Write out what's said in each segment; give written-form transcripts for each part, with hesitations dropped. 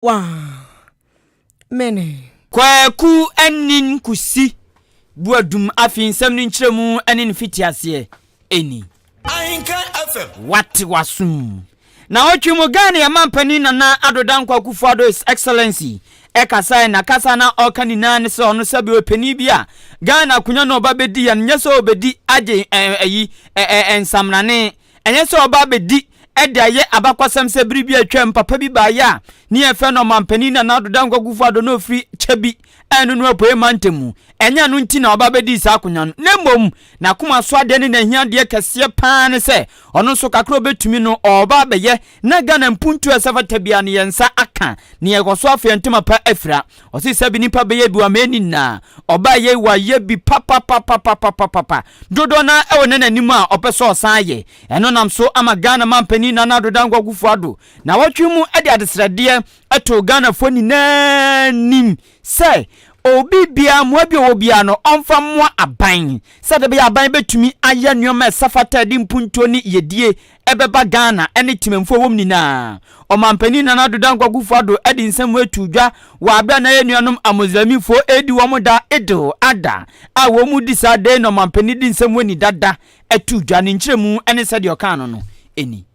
One minute. Kwaku Anin Kusi Boadum afei nsɛm no nkyerɛmu ne ne mfitiaseɛ ni. Ahenkan FM. Wate w'asom. Naawɔtwe mu Ghana yɛn mampanin Nana Addo Dankwa Akufo Addo His Excellency ɛkasaɛ na kasa na ɔka nyinaa ne sɛ ɔno sɛbe ɔyɛ panin bi a Ghana akonya na ɔba bɛdi yɛ no nyɛ sɛ ɔbɛdi agye ɛyi nsamrane. Ɛnyɛ sɛ ɔba abɛdi de ayɛ abakɔsɛm sɛ bere bi a atwam papa bi baeɛ a ne yɛfrɛ no Ɔmampanin Nana Addo Dankwa Akufo-Addo na ɔfiri Kyebi a ɛno no Apueɛ Mantam mu. Ɛnyɛ ɛno nti na ɔba bɛdii saa akonnwa no, na mmom n'akoma so adeɛ ne n'ahiadeɛ kɛseɛ pa ara ne sɛ ɔno nso kakra a ɔbɛtumi no ɔreba abɛyɛ na Ghana mpuntuo a ɛsɛ fata biara no yɛn nsa aka na yɛkɔ so afa yɛn ntoma pa afira. Ɔse sɛbi nipa bɛyɛ bi wama ɛnni nnaa. Ɔbaa yei wayɛ bi papapapapapapa. Dodoɔ no ara ɛwɔ nananim a ɔpɛ sɛ ɔsan yɛ. Ɛno nam so ama Ghana manpanin Nana Addo Dankwa Akufo Addo nawɔtwe mu de adesrɛdeɛ too Ghanafoɔ nyinaa anim sɛ obi biara mmoa bi a ɔwɔ biara no ɔmfa mmoa aban sɛdeɛ ɛbɛyɛ aban bɛtumi ayɛ nneɛma a ɛsɛ fata ɛde mpuntuo ne yɛdie ɛbɛba Ghana ne temamfuo a ɛwɔ mu nyinaa. Ɔmanpanin Nana Addo Dankwa Akufo Addo de nsɛm wei too dwa wɔ abere a na yɛn nuanom Amoslamifoɔ redi wɔn da Eid Adha a wɔn di saa da yi na ɔmanpanin de nsɛm wei ni dada too dwa. Ne nkyerɛmu ne sɛdeɛ ɔkaa no no ni.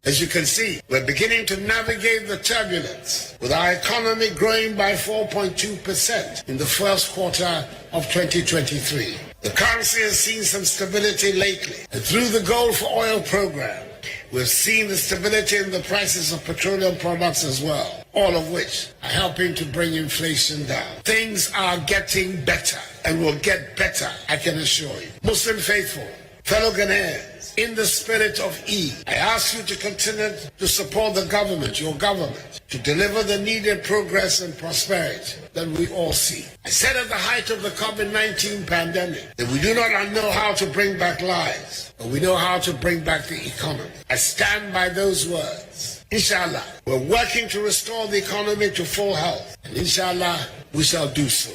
As you can see, we're beginning to navigate the turbulence, with our economy growing by 4.2% in the first quarter of 2023. The currency has seen some stability lately, and through the Gold for Oil program, we've seen the stability in the prices of petroleum products as well, all of which are helping to bring inflation down. Things are getting better and will get better, I can assure you. Muslim faithful, fellow Ghanaians, in the spirit of Eid, I ask you to continue to support the government, your government, to deliver the needed progress and prosperity that we all see. I said at the height of the COVID-19 pandemic that we do not know how to bring back lives, but we know how to bring back the economy. I stand by those words. Inshallah, we're working to restore the economy to full health, and inshallah, we shall do so.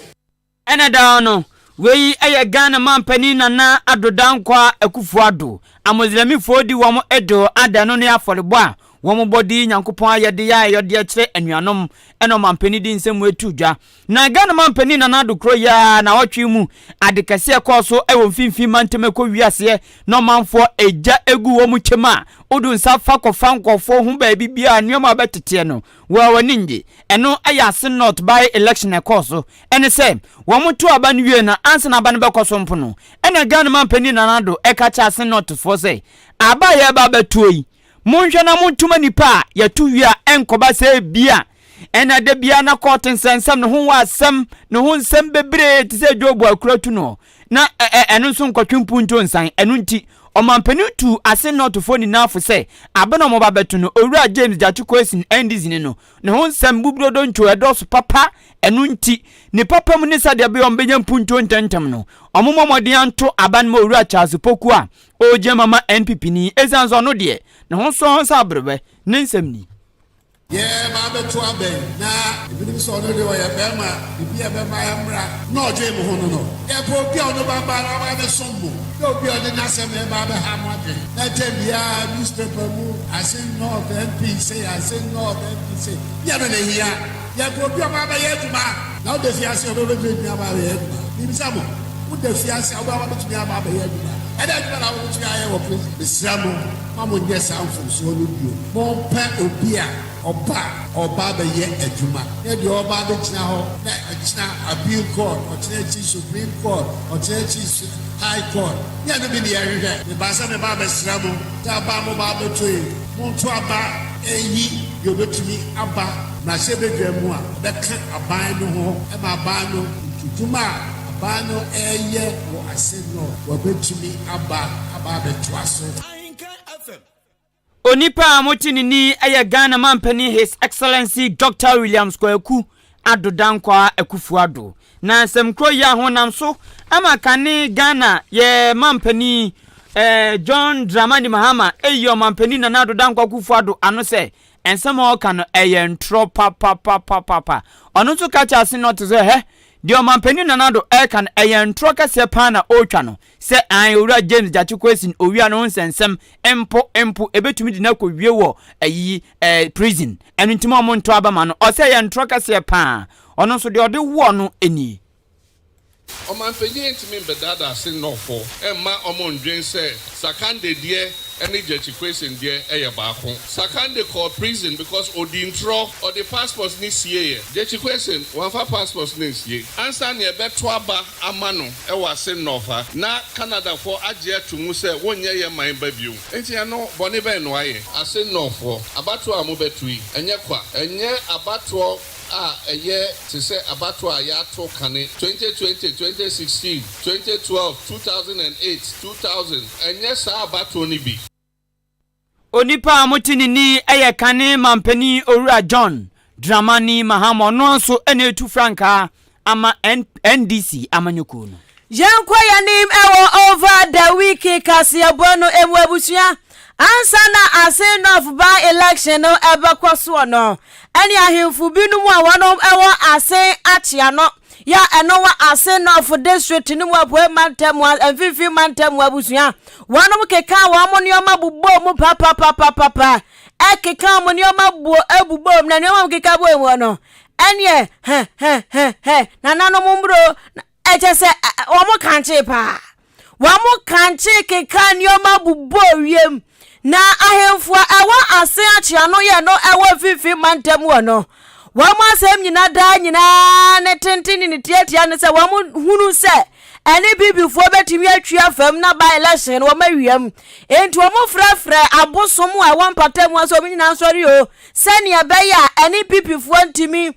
Ɛna daa no, wei yɛ Ghana manpanin Nana Addo Dankwa Akufo Addo. Amoslɛmifoɔ di wɔn Eid Adha no ne afɔrebɔ a wɔn bɔ de yi Nyankopɔn ayɛdeɛ a ɛyɔ deɛ kyerɛ anuanom ɛna ɔmanpanin de nsɛm wei to dwa. Na Ghana manpanin Nana Addo kuro yi ara naawɔtwe mu ade kɛseɛ ɛkɔɔ so wɔ mfimfini mantam ɛkɔ wiaseɛ na ɔmanfoɔ egya egu wɔn kyɛm a wodo nsa fa kɔfa nkurɔfoɔ ho baabi biara nneɛma a bɛteteɛ no wɔ wɔn ani ngye. Ɛno yɛ Ase North by election ɛkɔɔ so. Ɛne sɛ, wɔn too aba no wie no, ansa na aba no bɛkɔ so mpo no, ɛna Ghana manpanin Nana Addo ɛka kyerɛ Ase North foɔ sɛ, aba a yɛreba abɛtoɔ yi, monhwɛ na monto ma nipa a yɛto wie a ɛnkɔba sɛ ebia ɛna da biara na kɔɔte nsɛnsɛm ne ho wɔ asɛm ne ho nsɛm bebree te sɛ Job akura tu no na ɛno nso nkɔtwe mpuntuo nsan. Ɛno nti ɔmampanin tu Ase Northfoɔ nyinaa fo sɛ aba na wɔba bɛto no, Owura James Gyakye Quayson NDC ne no ne ho nsɛm buburodo ntwo ɛdɔɔso papa. Ɛno nti ne papa mu ne sɛdeɛ ɛbɛyɛ wɔn bɛnya mpuntuo ntɛmntɛm no, wɔn mmɔ mmɔden anto aba no ma Owura Charles Poku a ɔregyina mama NPP ni, ɛsiane sɛ ɔno deɛ ne ho sɔ sɛ aberebɛ. Ne nsɛm ni. Yɛ ba abɛto abɛn na ebinom sɛ ɔno deɛ ɔyɛ bɛrima bibi a bɛma ɛmmra na ɔgye mo ho no no yɛpɛ obi a ɔno baba na ɔba abɛsom mo na obi a ɔde n'asɛm ɛba abɛha mo adwene na kyɛn biara newspaper mu Assin North MP say, Assin North MP say, yɛ no na ehia. Yɛpɛ obi a ɔba abɛyɛ adwuma na wode fiase a ɔbɛbɛtumi aba abɛyɛ adwuma. Bibisa mo, wode fiase a wobɛba bɛtumi aba abɛyɛ adwuma? Ɛdɛ adwuma na wobɛtumi ayɛ wɔ prison? Mesrɛ mo, ma monyɛ saa mfomsoɔ no bio. Mompɛ obi a ɔba ɔba abɛyɛ adwuma ne deɛ ɔba abɛgyina hɔ na ɔkyena appeal court, ɔkyena akyi Supreme Court, ɔkyena akyi High Court. Nyɛ no bi ne yɛhwehwɛ. Meba sɛ meba abɛsrɛ mo sɛ aba a moba abɛto yi, monto aba ɛyi deɛ obɛtumi aba mmarahyɛbadwa mu a ɔbɛka aban no ho ma aban no ntudwuma a aban no ɛreyɛ wɔ ase no wɔbɛtumi aba aba abɛtoa so. Ahenkan FM. Onipa a mote ne ni yɛ Ghana mampanin His Excellency Dr. Williams Kwaku Addo Dankwa Akufo Addo. Na nsɛm kuro yi a honam so ama kane Ghana yɛ mampanin John Dramani Mahama eyi ɔmampanin Nana Addo Dankwa Akufo Addo ano sɛ nsɛm a ɔka no ɛyɛ ntorɔ papapapapa. Ɔno nso ka kyerɛ ase na ɔte sɛ hɛ. Deɛ Ɔmanpanin Nana Addo reka no, ɛyɛ ntorɔ kɛseɛ paa na ɔretwa no, sɛ aane Owura James Gyakye Quayson owia no ho nsɛnsɛm mpo mpo ɛbɛtumi de no akɔwie wɔ ayi eh, prison, ɛno nti ma ɔmo nto aba ma no. Ɔsɛ ɛyɛ ntorɔ kɛseɛ paa. Ɔno nso deɛ ɔde woɔ no nie. Ɔmanpanyin ntumi mbɛdaadaa Sennɔfo mma ɔmo ndwen sɛ Sakande deɛ ne Gyakye Quayson deɛ yɛ baako. Sakande kɔɔ prison because ɔdii ntorɔ, ɔde passport no sieeɛ. Gyakye Quayson wamfa passport no ansie. Ansa na yɛbɛto aba ama no wɔ Asennɔf ha, na Canadafoɔ agye ato mu sɛ wonyɛ yɛn man ba bio. Enti ɛno, bɔne bɛn na wayɛ? Asennɔfoɔ, abatoɔ a mobɛto yi, ɛnyɛ kwa. Ɛnyɛ abatoɔ a ɛyɛ te sɛ abatoɔ a yɛato kane, 2020, 2016, 2012, 2008, 2000, ɛnyɛ saa abatoɔ no bi. Onipa a mote ne nne yi yɛ kane mampanin Owura John Dramani Mahama, ɔno ara nso na ɛretu frankaa ama NDC amanyɔkuo no. Yɛnkɔ yɛn anim wɔ Over the Week kaseɛbɔ no mu abusua. Ansa na Asin North by election no ɛbɛkɔ soɔ no, ɛne ahemfo binom a wɔnom wɔ Asin Akyeano, yɛ a ɛno wɔ Asin North District no mu Apuei Mantam Mfimfini Mantam abusua, wɔnom kekaa wɔn nneɛma bobɔɔ mu papapapapapa, ɛkeka wɔn nneɛma buo bobɔɔ mu, na nneɛma a wɔkeka bɔɔ mu no, ɛneɛ hɛ hɛ hɛ hɛ nananom mmro ɛkyɛ sɛ wɔn kankyee paa wɔn kankyee keka nneɛma bobɔ wiem na ahemfo a ɛwɔ ase akyea no yɛ no ɛwɔ mfimfini mantam wɔ no wɔn asɛm nyina daa nyinaa ne tenten ne ne tiatia ne sɛ wɔn hunu sɛ ɛne bibifoɔ bɛtumi atwi afam na by election no wɔn awiam enti wɔn frɛfrɛ abosom a ɛwɔ mpata mu asɛ wɔn nyinaa nsɔre o sɛnea ɛbɛyɛ a ɛne bibifoɔ ntumi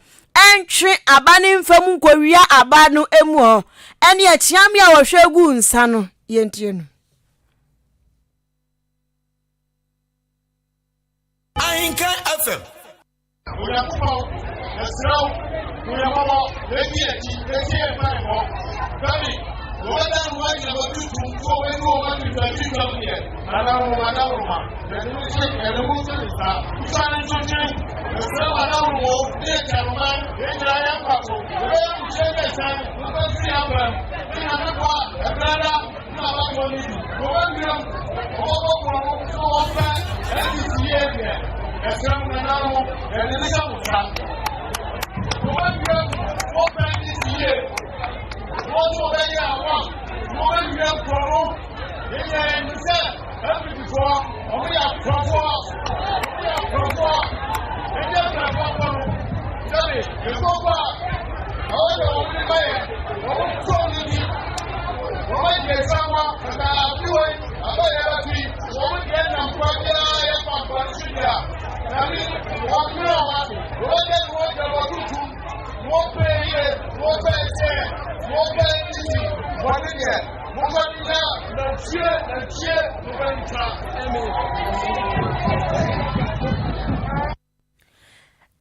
ntwe aba no mfa mu nkɔwia aba no mu hɔ ɛne akyeame a wɔhwɛ gu nsa no yɛntie no. Ahenka FM. Onyankopɔn, yɛsrɛ wo, hu yɛn mmɔbɔ, na di yɛn akyi, na tie yɛn mpaebɔ. Dabi, wɔbɛda no agyina wɔtutu nso wɔbɛdu wɔn atwitwatwitwam deɛ, na adaworoma adaworoma, yɛde wo hyɛ yɛde wo hyɛ ne nsa. Twa ne ntwentwen, yɛsrɛ wo adaworoma o, ne yɛ kyɛroman, yɛn nyinaa yɛn mpa so, yɛbɛyɛ kukyɛ ne ɛhyɛn, wobɛsi yɛn abram, ne nyame boa, ɛberɛ da.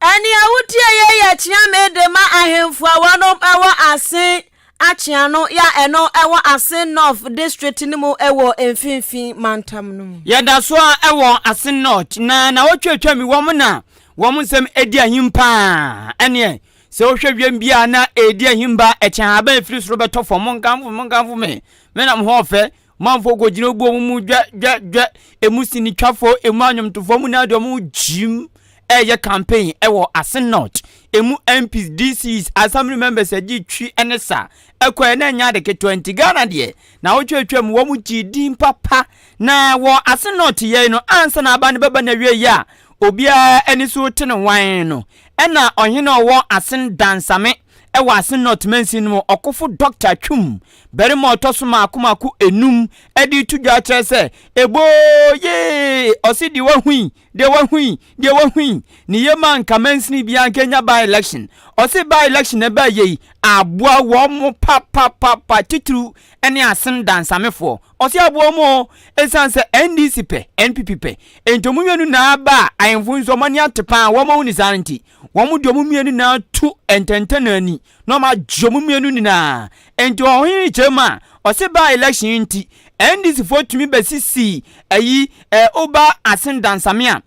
Ɛnea wotie yei yɛ kyeame de ma ahemfo a wɔnom wɔ Asen Akyeano yɛ a ɛno ɛwɔ Asen North District no mu wɔ Mfinfin Mantam no mu. Yɛda so ara wɔ Asen North na naawɔtwe atwam yi wɔn na wɔn nsɛm adi ahim paa. Ɛneɛ sɛ wohwɛ wiem bi a na ɛredi ahim ba ɛkyɛn ahaban ɛfiri soro bɛtɔ fam. Monkamfo monkamfo me, me na me ho ɔfɛ. Manfoɔ kɔgyina obuo mu mu dwɛ dwɛ dwɛ, emu sinitwafoɔ, emu anwomtofoɔ mu nyinaa de wɔn gyim ɛreyɛ campaign ɛwɔ Asin North. Emu MPs, DCs, Assembly members agye twi ne sa ɛkɔɛ na ɛnyɛ ade ketewa nti Ghana deɛ na wotwatwa mu wɔn gyee din papa na wɔ Asin North yɛi no ansa na aba no bɛba na wie yɛ a obiara ani so te no wan no ɛna ɔhene ɔwɔ Asin Dansame ɛwɔ Asin North mansin no mu ɔkofo Dr. Twum Barima a ɔtɔ so mmaako mmaako enum de reto dwa kyerɛ sɛ, Eboo yee! Ɔse deɛ wahui, deɛ wahui, deɛ wahui. Ne yam a nka mansini biara nka nya by election. Ɔse by election na ɛbaa yei aboa wɔn mo papapapa titiriw ne asen dansamefoɔ. Ɔse aboa wɔn o, ɛsiane sɛ NDC pɛ, NPP pɛ. Enti wɔn mmienu nyinaa ba a, ahemfo nso wɔn ani ate paa, wɔn ahu ne saa nti, wɔn de wɔn mmienu nyinaa to ntɛntɛn ani. na ɔma agye ɔmo mmienu nyinaa. Nti ɔhene kyerɛ mu a, ɔse by election yi nti, NDC foɔ tumi bɛsisii ayi ɛ woba Asen Dansame a,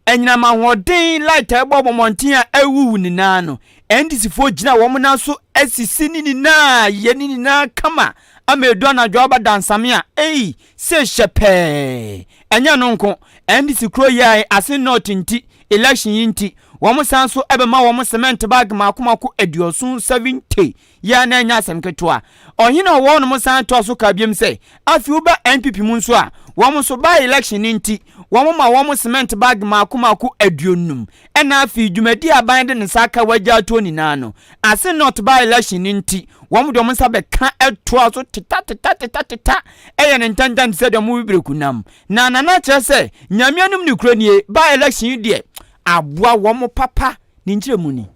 Anyinam ahoɔden light a ɛbɔ mmɔnten a awuwu nyinaa no, NDC foɔ gyina wɔn nan so asisi ne nyinaa, yɛ ne nyinaa kama ama edu anadwo aba dansame a, ei, se hyɛ pɛɛ. Ɛnyɛ ɛno nko, NDC kuro yi a Asin North nti, election yi nti, wɔn san so bɛma wɔn cement bag mako mako aduoson, 70, Yi ara na ɛnyɛ asɛm ketewa. Ɔhene a ɔwɔ hɔnom san toa so kaa biom sɛ, Afei woba NPP mu nso a, wɔn nso by election no nti, wɔn ma wɔn cement bag mmaako mmaako aduonum. Ɛna afei dwumadi a aban de ne nsa aka wagya atoɔ nyinaa no, ase not by election no nti, wɔn de wɔn nsa bɛka toa so teta teta teta teta, ɛyɛ no ntɛntɛm te sɛ deɛ wɔn bibire kunam. Na Nana kyerɛ sɛ, Nyame anim nokorɛ nie, by election yi deɛ, aboa wɔn papa. Ne nkyerɛmu ni.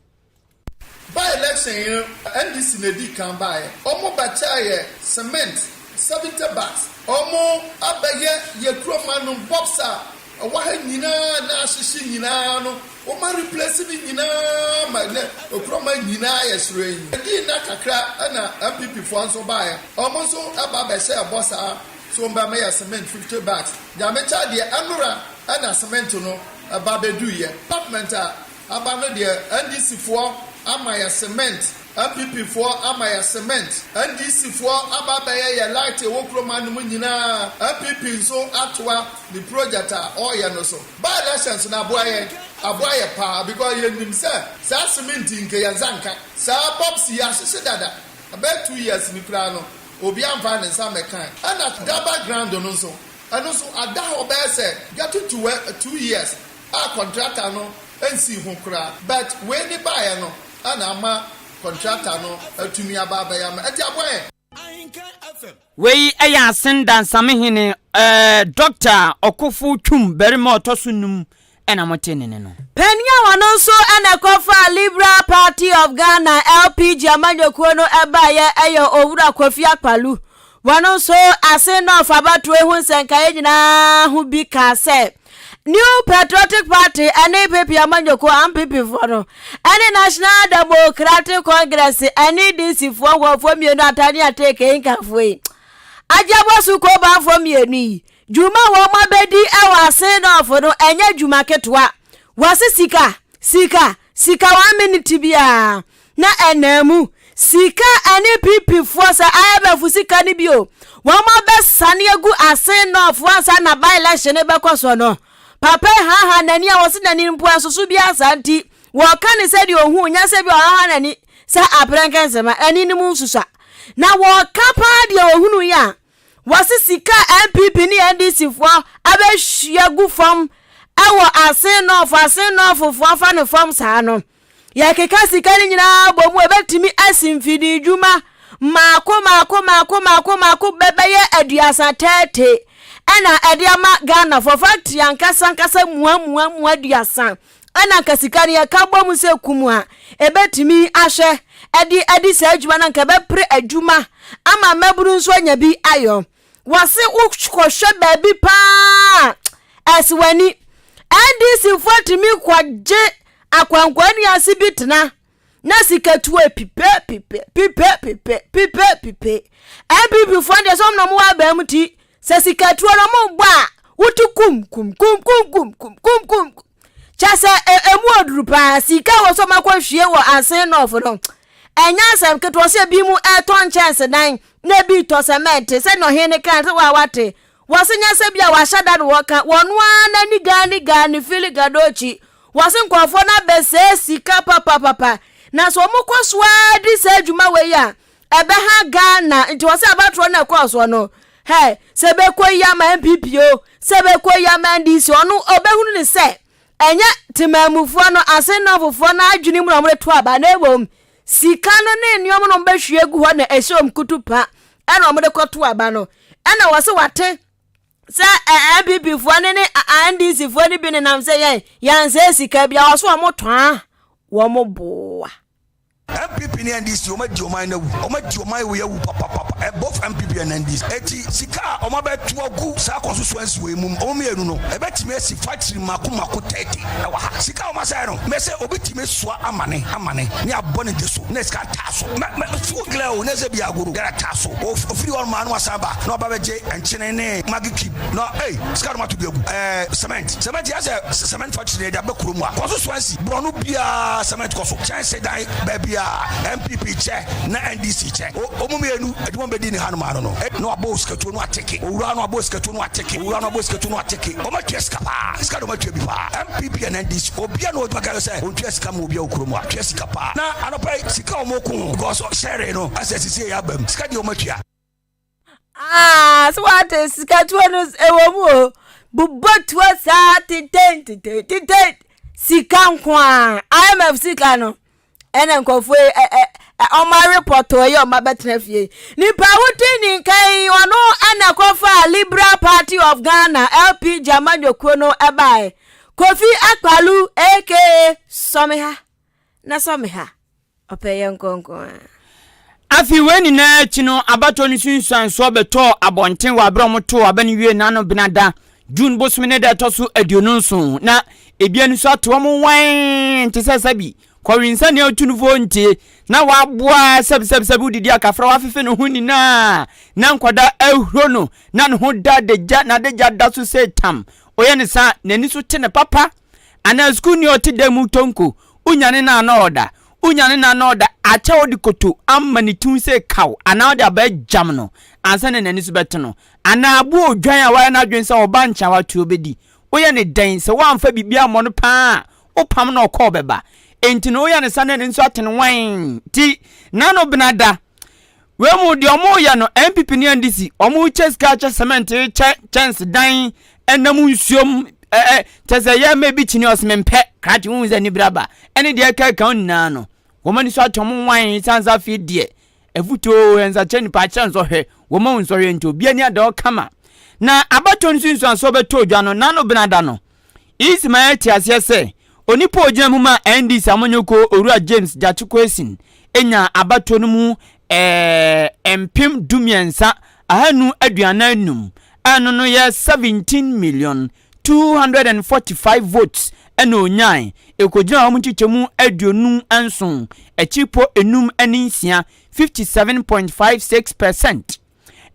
By election yi no NDC na edii kan baeɛ. Ɔmo bɛkyɛɛ yɛ cement 70 bags. Ɔmo abɛyɛ yɛ kurom anom bobs a ɛwɔ ha nyinaa na ahyehye nyinaa no wɔn a replace ne nyinaa ma ɛnɛ okurom ha nyinaa yɛ hyerɛnn. Edii nna kakra ɛna NPP foɔ nso baeɛ. Ɔmo nso ɛba bɛhyɛɛ bɔ saa so wɔn bɛma yɛ cement 50 bags. Nyame kyɛ adeɛ ɛnora ɛna cement no ɛba bɛduiɛ. Department a Aba no deɛ NDC foɔ ama yɛ cement, NPP foɔ ama yɛ cement, NDC foɔ aba abɛyɛ yɛ light ɛwɔ kurom ha nom nyinaa, NPP nso atoa ne project a ɔreyɛ no so. By elections no aboa yɛn, aboa yɛ paa because yɛ nim sɛ saa cement yi nka yɛn nsa nka. Saa bulbs yi ahyehye dada, ɛbɛyɛ 2 years ni koraa no obi amfa ne nsa mmɛkae. Ɛna daba ground no nso, ɛno nso ada hɔ bɛyɛ sɛ getting to 2 years a contractor no nsii ho koraa, but wei ne baeɛ no ɛna ama contractor no atumi aba abɛyɛ ama ɛnti aboa yɛn. Wei yɛ Asen Dansamehene eh, Dɔkta Ɔkofo Twum barima a ɔtɔ so num na mote ne nne no. Panin a ɔno nso na ɛkɔfaa Liberal Party of Ghana, LPG, amanyɔkuo no baeɛ yɛ Owura Kofi Akpalu. Wɔno nso Asen North abatoɔ yi ho nsɛnkaeɛ nyinaa ho bi kaa sɛ New Patriotic Party ne PP amanyɔkuo NPP foɔ no ne National Democratic Congress ne DC foɔ nkurɔfoɔ mmienu Atane Ateke nkafoɔ yi Agyabɔ Sukobanfoɔ mmienu yi dwuma a wɔn abɛdi wɔ Asen North no ɛnyɛ dwuma ketewa. Wɔse sika, sika, sika one minute biara na ɛnaa mu. Sika ɛne PP foɔ sɛ IMF sika no bi o, wɔn abɛsane agu Asen North ansa na by election no bɛkɔ soɔ no. Papa yi haahaa n'ani a wɔse n'ani mpo ɛnsoso biara saa nti wɔka ne sɛdeɛ ohuu nyɛ sɛ bi ɔhaha n'ani sɛ aprɛnkɛnsɛma ani no mu nsusua. Na wɔka paa deɛ ohunu yi a wɔse sika a NPP ne NDC foɔ abɛhwie agu fam ɛwɔ Asen North, Asen North foɔ afa no fam saa no. Yɛkeka sika no nyinaa bɔ mu a, ɛbɛtumi asi mfididwuma mmaako mmaako mmaako mmaako mmaako bɛyɛ 30 tɛɛte ɛna ɛde ama Ghanafoɔ. Factory ankasa ankasa mua mua mua 30 ɛna nka sika no yɛka bɔ mu sɛ kum a ɛbɛtumi ahwɛ ɛde adi saa adwuma no nka ɛbɛpere adwuma ama mmabunu nso anya bi ayɔ. Wɔse wokɔhwɛ baabi paa ɛsi w'ani. NDC foɔ tumi kɔgye akwankwaa ase bi tena na sikatuo pipe pipe pipe pipe pipe pipe. NPP foɔ deɛ sɛ ɔmo na ɔmo wɔ abɛn mu ti sɛ sikatuo no ɔmo bɔ a wote kum kum kum kum kum kum kum kum kyɛ sɛ emu oduru paa. Sika wɔ so ɔmo akɔhwie wɔ Asen North no ɛnyɛ asɛm ketewa sɛ ebi mu ɛtɔ nkyɛnsedan na ebi tɔ cement sɛ na ɔhene ne kan sɛ wɔa wate wɔse nyɛ sɛ bi a wahyɛ da no wɔka wɔn ara n'ani gaani gaani fili gadokyi. Wɔse nkurɔfoɔ no abɛsɛe sika papapapa na sɛ wɔn kɔ so ara di saa adwuma wei a ɛbɛha Ghana. Nti wɔse abatoɔ no ɛkɔɔ soɔ no hɛ sɛ bɛkɔ yi ama NPP o sɛ bɛkɔ yi ama NDC ɔno ɔbɛhunu ne sɛ ɛnyɛ temammufoɔ no Asenɔfofoɔ no adwene mu na wɔde to aba na mmom sika no ne nneɛma no wɔbɛhwie gu hɔ na ɛhyɛ wɔn kutu pa ɛna wɔde kɔto aba no. Ɛna wɔse wate sɛ NPP foɔ no ne NDC foɔ no bi nenam sɛ yɛn yɛnsɛ sika bi a wɔso wɔn tɔn wɔn boa. NPP ne NDC wɔn adi ɔman no awu, wɔn adi ɔman wei awu papapapa. Both NPP and NDC. Eti sika a wɔn abɛto agu saa constituency wei mu, wɔn mmienu no, ɛbɛtumi asi factory mako mako 30 ɛwɔ ha. Sika a wɔn asɛe no, mɛsɛ obi tumi soa amane amane ne abɔ ne de so na sika taa so. Mɛ mɛ fuel glɛ o, ne sɛ bi agoro yɛrɛ taa so. Ofiri hɔ nom a na wasan ba na ɔba bɛgye nkyene ne Maggi cube na ei sika no mato bi agu. Ɛɛ cement cement yɛ sɛ cement factory na yɛde abɛ kurom a constituency borɔno biara cement kɔ so. Kyɛnse dan baabiara NPP kyɛ na NDC kyɛ. Ɔmo mmienu adwuma bɛdi ne hanom ano no na wabɔ sikatuo no ateke. Owura no abɔ sikatuo no ateke. Owura no abɔ sikatuo no ateke. Ɔmo atua sika paa. Sika de ɔmo atua bi paa. NPP and NDC obia na ɔdwuma kɛse sɛ ɔntua sika ma obia wɔ kurom a tua sika paa. Na anɔpa yi sika ɔmo ko ho because sharing no asɛ sisi yɛ aba mu. Sika deɛ ɔmo atua. Ah, so wate sikatuo no ɛwɔ mu o. Bobɔ tuo saa tenten tenten tenten. Sika nko a IMF sika no. Ɛna nkurɔfoɔ yi ɛ ɛ ɔmo arepɔtɔ yi ɔmo abɛtena fie. Nipa wote ne nka yi ɔno ɛna kɔfa Liberal Party of Ghana LPG amanyɔkuo no ɛbaeɛ. Kofi Akpalu aka Sɔmeha na Sɔmeha ɔpɛ yɛn nkonko a. Afei wei nyinaa akyi no, abatoɔ no nsunsuansoɔ bɛtɔɔ abɔnten wɔ aberɛ a wɔtoo aba no wie n'ano benada, June bosome ne da ɛtɔ so 27, na ebi ani so ate wɔn wann te sɛ sɛbi kɔwensa nea otu no fo ntie, na waboa sɛbisɛbisɛbi wodidi akafra wafefe ne ho nyinaa, na nkwadaa ahuro no, na ne ho da adagya, na adagya da so sɛ tam, ɔyɛ ne saa, n'ani so te ne papa. Anaa sukuuni a ɔte dan mu tonko, wonyane no a na ɔda, wonyane no a na ɔda, akyɛ wode koto ama ne ti sɛ kaw anaa wode abaa gyam no ansa na n'ani so bɛte no, anaa aboa odwan a wayɛ n'adwene sɛ ɔba nkyɛn a watow bedi, woyɛ no dɛn? Sɛ woamfa biribi ammɔ no paa a, wopam no ɔkɔ ɔbɛba. Enti no woyɛ no saa na n'ani so ate no wann. Nti, n'ano bena da. Wei mu deɛ ɔmo yɛ no NPP ne NDC ɔmo kyɛ sika kyɛ cement kyɛ kyɛnsedan ɛnam nsuom ɛɛ kyɛ sɛ yɛ mɛ bi kyini ɔsɛ mempɛ krakye wohu sɛ nibira ba ɛne deɛ ɛka ɛka nyinaa no wɔn ani so atɔ mo wan san sa afei deɛ afutuo nsakyɛ nipa akyerɛ nsɔhwɛ wɔn ahu nsɔhwɛ nti obi ani ada ɔkama na abatoɔ nsunsuansoɔ bɛtɔ odwa no nano benada no Ismael te aseɛ sɛ onipa a ɔgyina mu maa NDC amanyɔkuo Owura James Gyakye Quayson nyaa abatoɔ no mu 13,545 a ɛno no yɛ 17,000,245 votes na ɔnyaae. Ɛkɔgyinaa wɔn nkyekyɛmu 57 akyiripɔ enum ne nsia, 57.56 percent.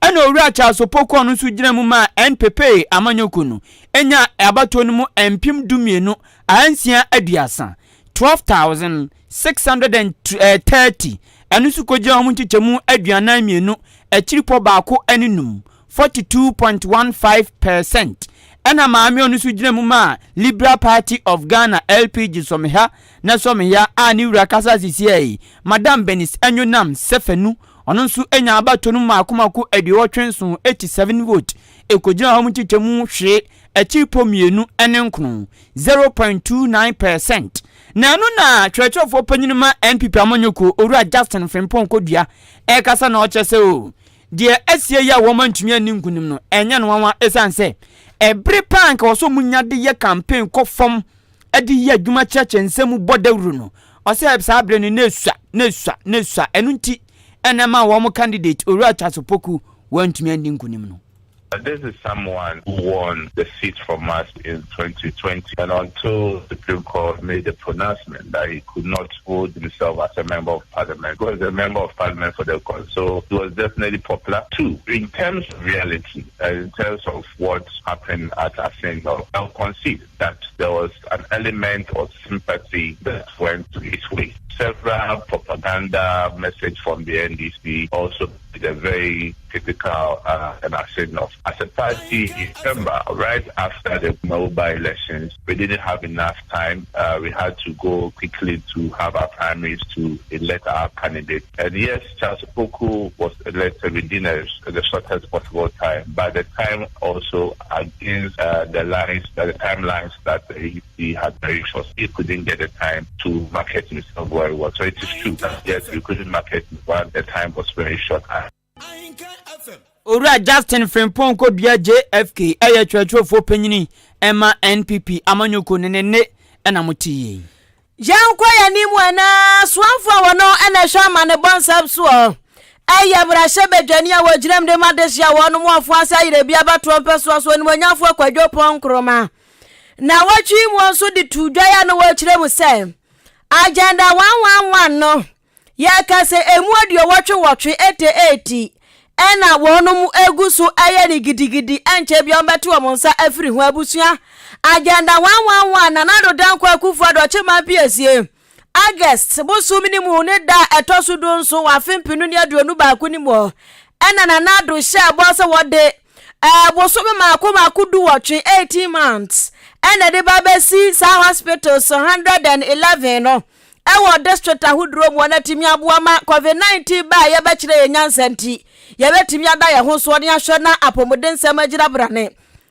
Ɛna Owura Charles Opoku a ɔno nso gyina mu maa NPP amanyɔkuo no nyaa abatoɔ no mu 12,630, 12,630, ɛno nso kɔgyina wɔn nkyekyɛmu 42 akyiripɔ baako ne num, 42.15 per cent. Ɛna maame a ɔno nso gyina mu maa Liberal Party of Ghana, LPG, Sɔmeha na Sɔmeya a ne wura kasa sisiɛ yi, Madam Bernice Anyonam Sefanu, Ɔno nso nyaa abatoɔ no mu mmaako mmaako 87, 87 vote, ɛkɔgyinaa hɔ mu nkyekyɛmu hwee akyiripɔ mmienu ne nkono, 0.29 per cent. Na ɛno na twerɛtwerɛfoɔ panyini ma NPP amanyɔkuo, Owura Justin Frimpong Kodua ɛrekasa na ɔkyerɛ sɛ o, deɛ asie yi a wɔn antumi anni nkunim no, ɛnyɛ no nwanwa ɛsiane sɛ ɛbere paa nka wɔ sɛ wɔn nya de yɛ campaign kɔ fam de yɛ adwuma kyerɛkyerɛ nsɛm mu bɔ dawuro no, ɔsɛ saa berɛ no na esua, na esua, na esua. Ɛno nti ɛna ɛma wɔn candidate Owura Charles Opoku wantumi andi nkunim no. This is someone who won the seat from us in 2020 and until Supreme Court made a pronouncement that he could not hold himself as a member of parliament. He was a member of parliament for the cause, so he was definitely popular. Too, in terms of reality, and in terms of what happened at Asino, I'll concede that there was an element of sympathy that went his way. Several propaganda messages from the NDC also a very typical uh, and signal. As a party in December, right after the mobile elections, we didn't have enough time. Uh, we had to go quickly to have our primaries to elect our candidate. And yes, Charles Poku was elected within a, the shortest possible time. By the time also against uh, the lines, the timelines that the EC had very short, he couldn't get the time to market himself very well. So it is true that yes, we couldn't market while the time was very short. Owura Justin Frimpong Kodua JFK yɛ kyerɛkyerɛfoɔ panyini ma NPP amanyɔkuo no ne nne na mote yei. Yɛnkɔ yɛn anim ɛnɛ, soafoɔ a wɔno na ɛhwɛ amanebɔ nsɛm soɔ. Ɛyɛ mmarahyɛbadwani a wɔgyinam de ma dehye a wɔnom wɔ Afoase Ayerɛbi abatoɔ mpɛsoa so Onimuonyamfoɔ Kwadwo Pɔn Nkrumah. Nnawɔtwe yi mu nso de too dwa a na wɔrekyerɛ mu sɛ Agenda 111 no yɛka sɛ ɛmu aduɔwɔtwe wɔtwe, 88, ɛna wɔnom gu so ɛyɛ no gidigidi ɛnkyɛ bia wɔbɛte wɔn nsa afiri ho abusua Agenda 111 Nana Addo Dankwa Akufo-Addo Ɔkyeman Piesie August bosome no mu ne da a ɛtɔ so dunson wɔ afe mpenu ne 21 no mu ɛna Nana Addo hyɛɛ bɔ sɛ wɔde ɛɛ bosome mako mako duwɔtwe 18 months ɛna ɛde ba bɛsi saa hospitals 111 no ɛwɔ district ahodoɔ mu na atumi aboa ma COVID-19 ba a yɛbɛkyerɛ yɛn nyansa nti yɛbɛtumi ada yɛn ho soɔ ne ahwɛ na apɔmuden nsɛm agyina brane.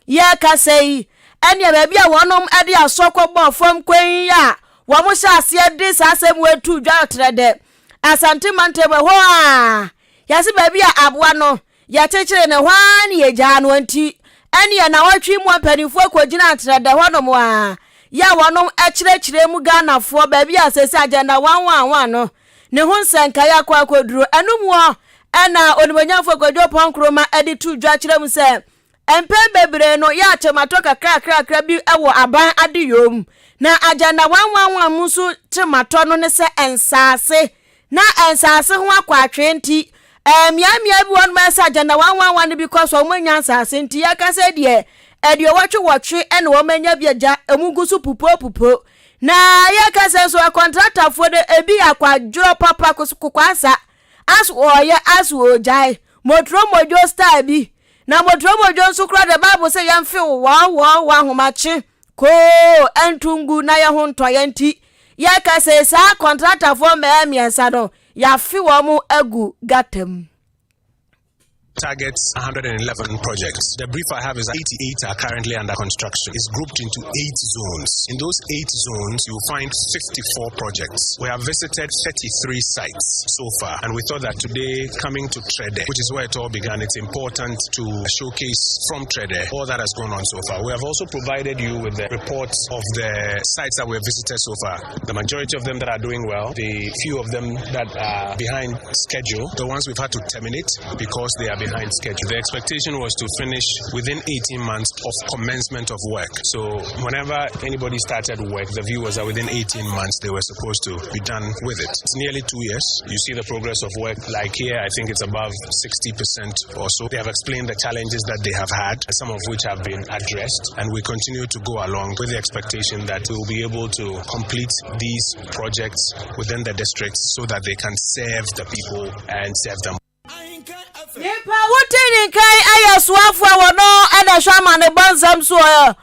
Yɛrekasa yi, ɛneɛ baabi a wɔnom de asɔ kɔbɔɔ fam kwan yi a wɔn hyɛ aseɛ de saa asɛm wei too dwa ɔtrɛ dɛ Asante mantam ɛhɔ a yɛse baabi a aboa no yɛkyekyere no hɔ ara ne yɛgyaa no nti ɛneɛ nawɔtwe mu a mpanimfoɔ kɔgyina atrɛ dɛ hɔnom a yɛ a wɔnom kyerɛkyerɛ mu Ghanafoɔ baabi a sɛsɛ agenda 111 no ne ho nsɛnkaeɛ akɔ akɔduro ɛno muɔ ɛna Onimonyamfoɔ Kwadwo Pɔn de too dwa kyerɛ mu sɛ Mpɛn bebree no, yɛ akyɛmatɔ kakrakrakra bi wɔ aban adeyɔ mu, na Agenda 111 mu nso kyematɔ no ne sɛ nsaase, na nsaase ho akwaatwee nti, mmeammea bi wɔ nom sɛ Agenda 111 no bi kɔ so a wɔanya nsaase nti yɛka sɛ deɛ aduɔwɔtwe wɔtwe na wɔanya bi agya, emu gu so pupopupo. Na yɛka sɛ nso akɔntratafoɔ no ebi yɛ akwadworɔ papa kokwaasa, as wɔyɛ as wɔgyae, motro modwo style bi. Na modromodwo nso koraa deɛ Bible sɛ yɛmfew wɔɔwɔɔ wɔ ahomakye koo ɛnto ngu na yɛn ho ntɔ yɛn nti yɛka sɛ saa kɔntratafoɔ mmaa mmiɛnsa no yɛafe wɔn agu gata mu. Targets 111 projects. The brief I have is 88 are currently under construction. It's grouped into eight zones. In those eight zones, you will find 54 projects. We have visited 33 sites so far, and we thought that today, coming to Trede, which is where it all began, it's important to showcase from Trede all that has gone on so far. We have also provided you with the reports of the sites that we have visited so far. The majority of them that are doing well, the few of them that are behind schedule, the ones we've had to terminate because they are behind schedule. The expectation was to finish within 18 months of commencement of work. So whenever anybody started work, the view was that within 18 months they were supposed to be done with it. It's nearly two years. You see the progress of work. Like here, I think it's above 60% or so. They have explained the challenges that they have had, some of which have been addressed, and we continue to go along with the expectation that we will be able to complete these projects within the districts so that they can serve the people and serve them. Nyimpa a wote ne nka yi yɛ soafo a wɔno na ɛhwɛ amanebɔ nsɛm so ɛ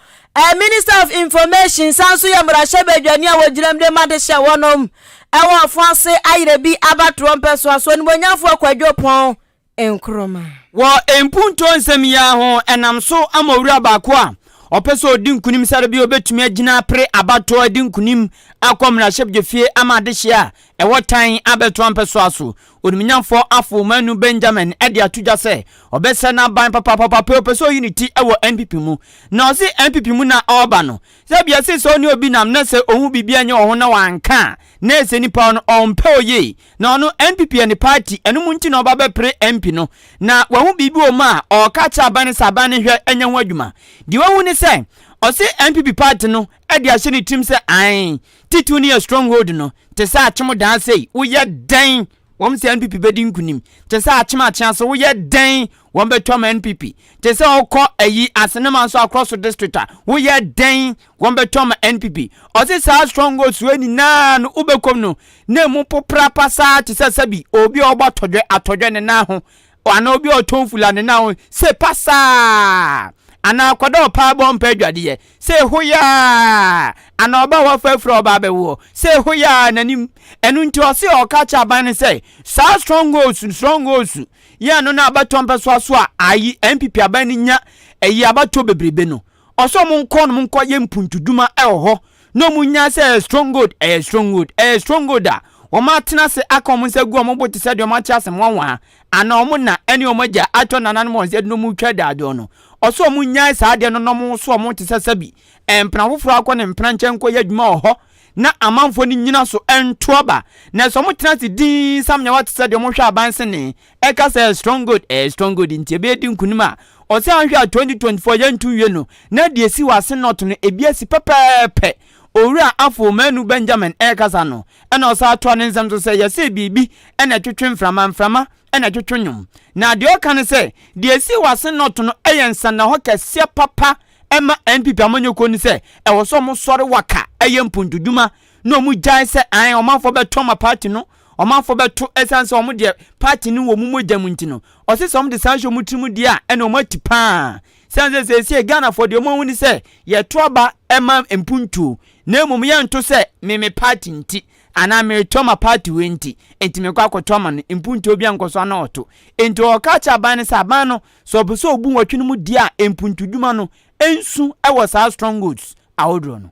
Minister of Information san so yɛ mmarahyɛbadwani a wɔgyinam de ma de hyɛ wɔnom ɛwɔ ɔfo ase ayerɛ bi abatoɔ mpɛsoa so Onimuonyamfoɔ Kwadwo Pɔn Nkrumah. Wɔ mpuntuo nsɛm yi ara ho, ɛnam so ama owura baako a ɔpɛ sɛ ɔdi nkunim sɛ bi ɔbɛtumi agyina apere abatoɔ adi nkunim akɔ mmarahyɛbdwafie ama adehyeɛ a ɛwɔ tan abɛtoa mpɛsoa so. Onimnyamfoɔ Afo Manu Benjamin de ato dwa sɛ ɔbɛsɛ n'aban papapapa pɛ ɔpɛ sɛ ɔyi ne ti wɔ NPP mu. Na ɔse NPP mu na ɔreba no, sɛ bia se sɛ ɔne obi nam na sɛ ɔhu biribi a ɛnyɛ wɔ ho na wanka a, na ɛsɛ nipa no ɔmpɛ ɔyie. Na ɔno NPP yɛ ne party, ɛno mu nti na ɔba bɛpere MP no. Na wahu biribi wɔ mu a ɔreka akyerɛ aban no sɛ aban no nhwɛ nyɛ ho adwuma. Deɛ wahu ne sɛ, ɔse NPP party no de ahyɛ ne tirim sɛ ae, titiw no yɛ stronghold no, te sɛ akyem daa sei, woyɛ dɛn wɔn sɛ NPP bɛdi nkunim, te sɛ akyem akyea so woyɛ dɛn wɔn bɛtwa ma NPP, te sɛ ɔkɔ ayi asenema nso akorɔ so district a woyɛ dɛn wɔn bɛtwa ma NPP. Ɔse saa strongholds wei nyinaa no wobɛkɔm no na emu popra pasaa te sɛ sɛbi obi a ɔbɔ atɔdwɛ atɔdwɛ ne nan ho anaa obi a ɔtɔn fula ne nan ho se pasaa anaa akwadaa ɔpaa bɔ mpɛ adwadeɛ se hoyaa anaa ɔba a wafa afiri a ɔba abɛwoɔ se hoyaa n'anim. Ɛno nti ɔse ɔka kyerɛ aban no sɛ saa strongholds strongholds yɛ no na abatoɔ mpɛsoa so a ayi NPP aban no nya ayi abatoɔ bebrebe no ɔsɛ ɔmo nkɔ no nkɔ yɛ mpuntudwuma ɛwɔ hɔ na ɔmo nya sɛ ɛyɛ stronghold ɛyɛ stronghold ɛyɛ stronghold a wɔn atena ase aka wɔn nsa gu wɔn bo te sɛ deɛ wɔn ate asɛm nwanwa anaa wɔn na ɛne wɔn agya atɔ nananom wɔn sɛ de wɔn retwa daadoɔ no ɔsɛ wɔn nyae saa adeɛ no na wɔn so wɔn te sɛ sɛbi mpena foforɔ akɔ ne mpena nkyɛn nkɔ yɛ adwuma wɔ hɔ. na amanfoɔ no nnyina so nto aba. Na sɛ wɔtena ase dinn sam nyawa te sɛ deɛ wɔhwɛ aban sene ɛka sɛ ɛyɛ strong gold, ɛyɛ strong gold nti ɛbɛyɛ di nkunim a, ɔsɛ anhwɛ a 2024 yɛnto nwie no na deɛ ɛsi wɔ ase north no ebi asi pɛpɛɛpɛ. Owura Afo Manu Benjamin ɛrekasa no ɛna ɔsan toa ne nsɛm so sɛ yɛse biribi na ɛtwetwe mframa, mframa na ɛtwetwe nnwom. Na deɛ ɔka ne sɛ deɛ ɛsii wɔ ase north no yɛ nsɛnnahɔ kɛseɛ papa ma NPP amanyɔkuo no sɛ ɛwɔ sɛ wɔn sɔre waka ɛyɛ mpuntudwuma na wɔn gyae sɛ ae ɔmanfoɔ bɛto ama party no, ɔmanfoɔ bɛto ɛsiane sɛ wɔn deɛ party no wɔ wɔn mogya mu nti no ɔse sɛ wɔn de saa hyɛ wɔn tirim deɛ a ɛna wɔn ati paa sɛne sɛ seesei Ghanafoɔ deɛ wɔn ahu ne sɛ yɛto aba ɛma mpuntuo na mmom yɛnto sɛ me me party nti anaa mereto ama party wei nti enti mekɔ akɔto ama no mpuntuo bi ankɔ so ana ɔto enti ɔka kyerɛ aban no sɛ aban no Sɛ ɔpɛ sɛ ɔbu nwɔtwe no mu deɛ a, mpuntudwuma no nsu wɔ saa strongholds ahodoɔ no.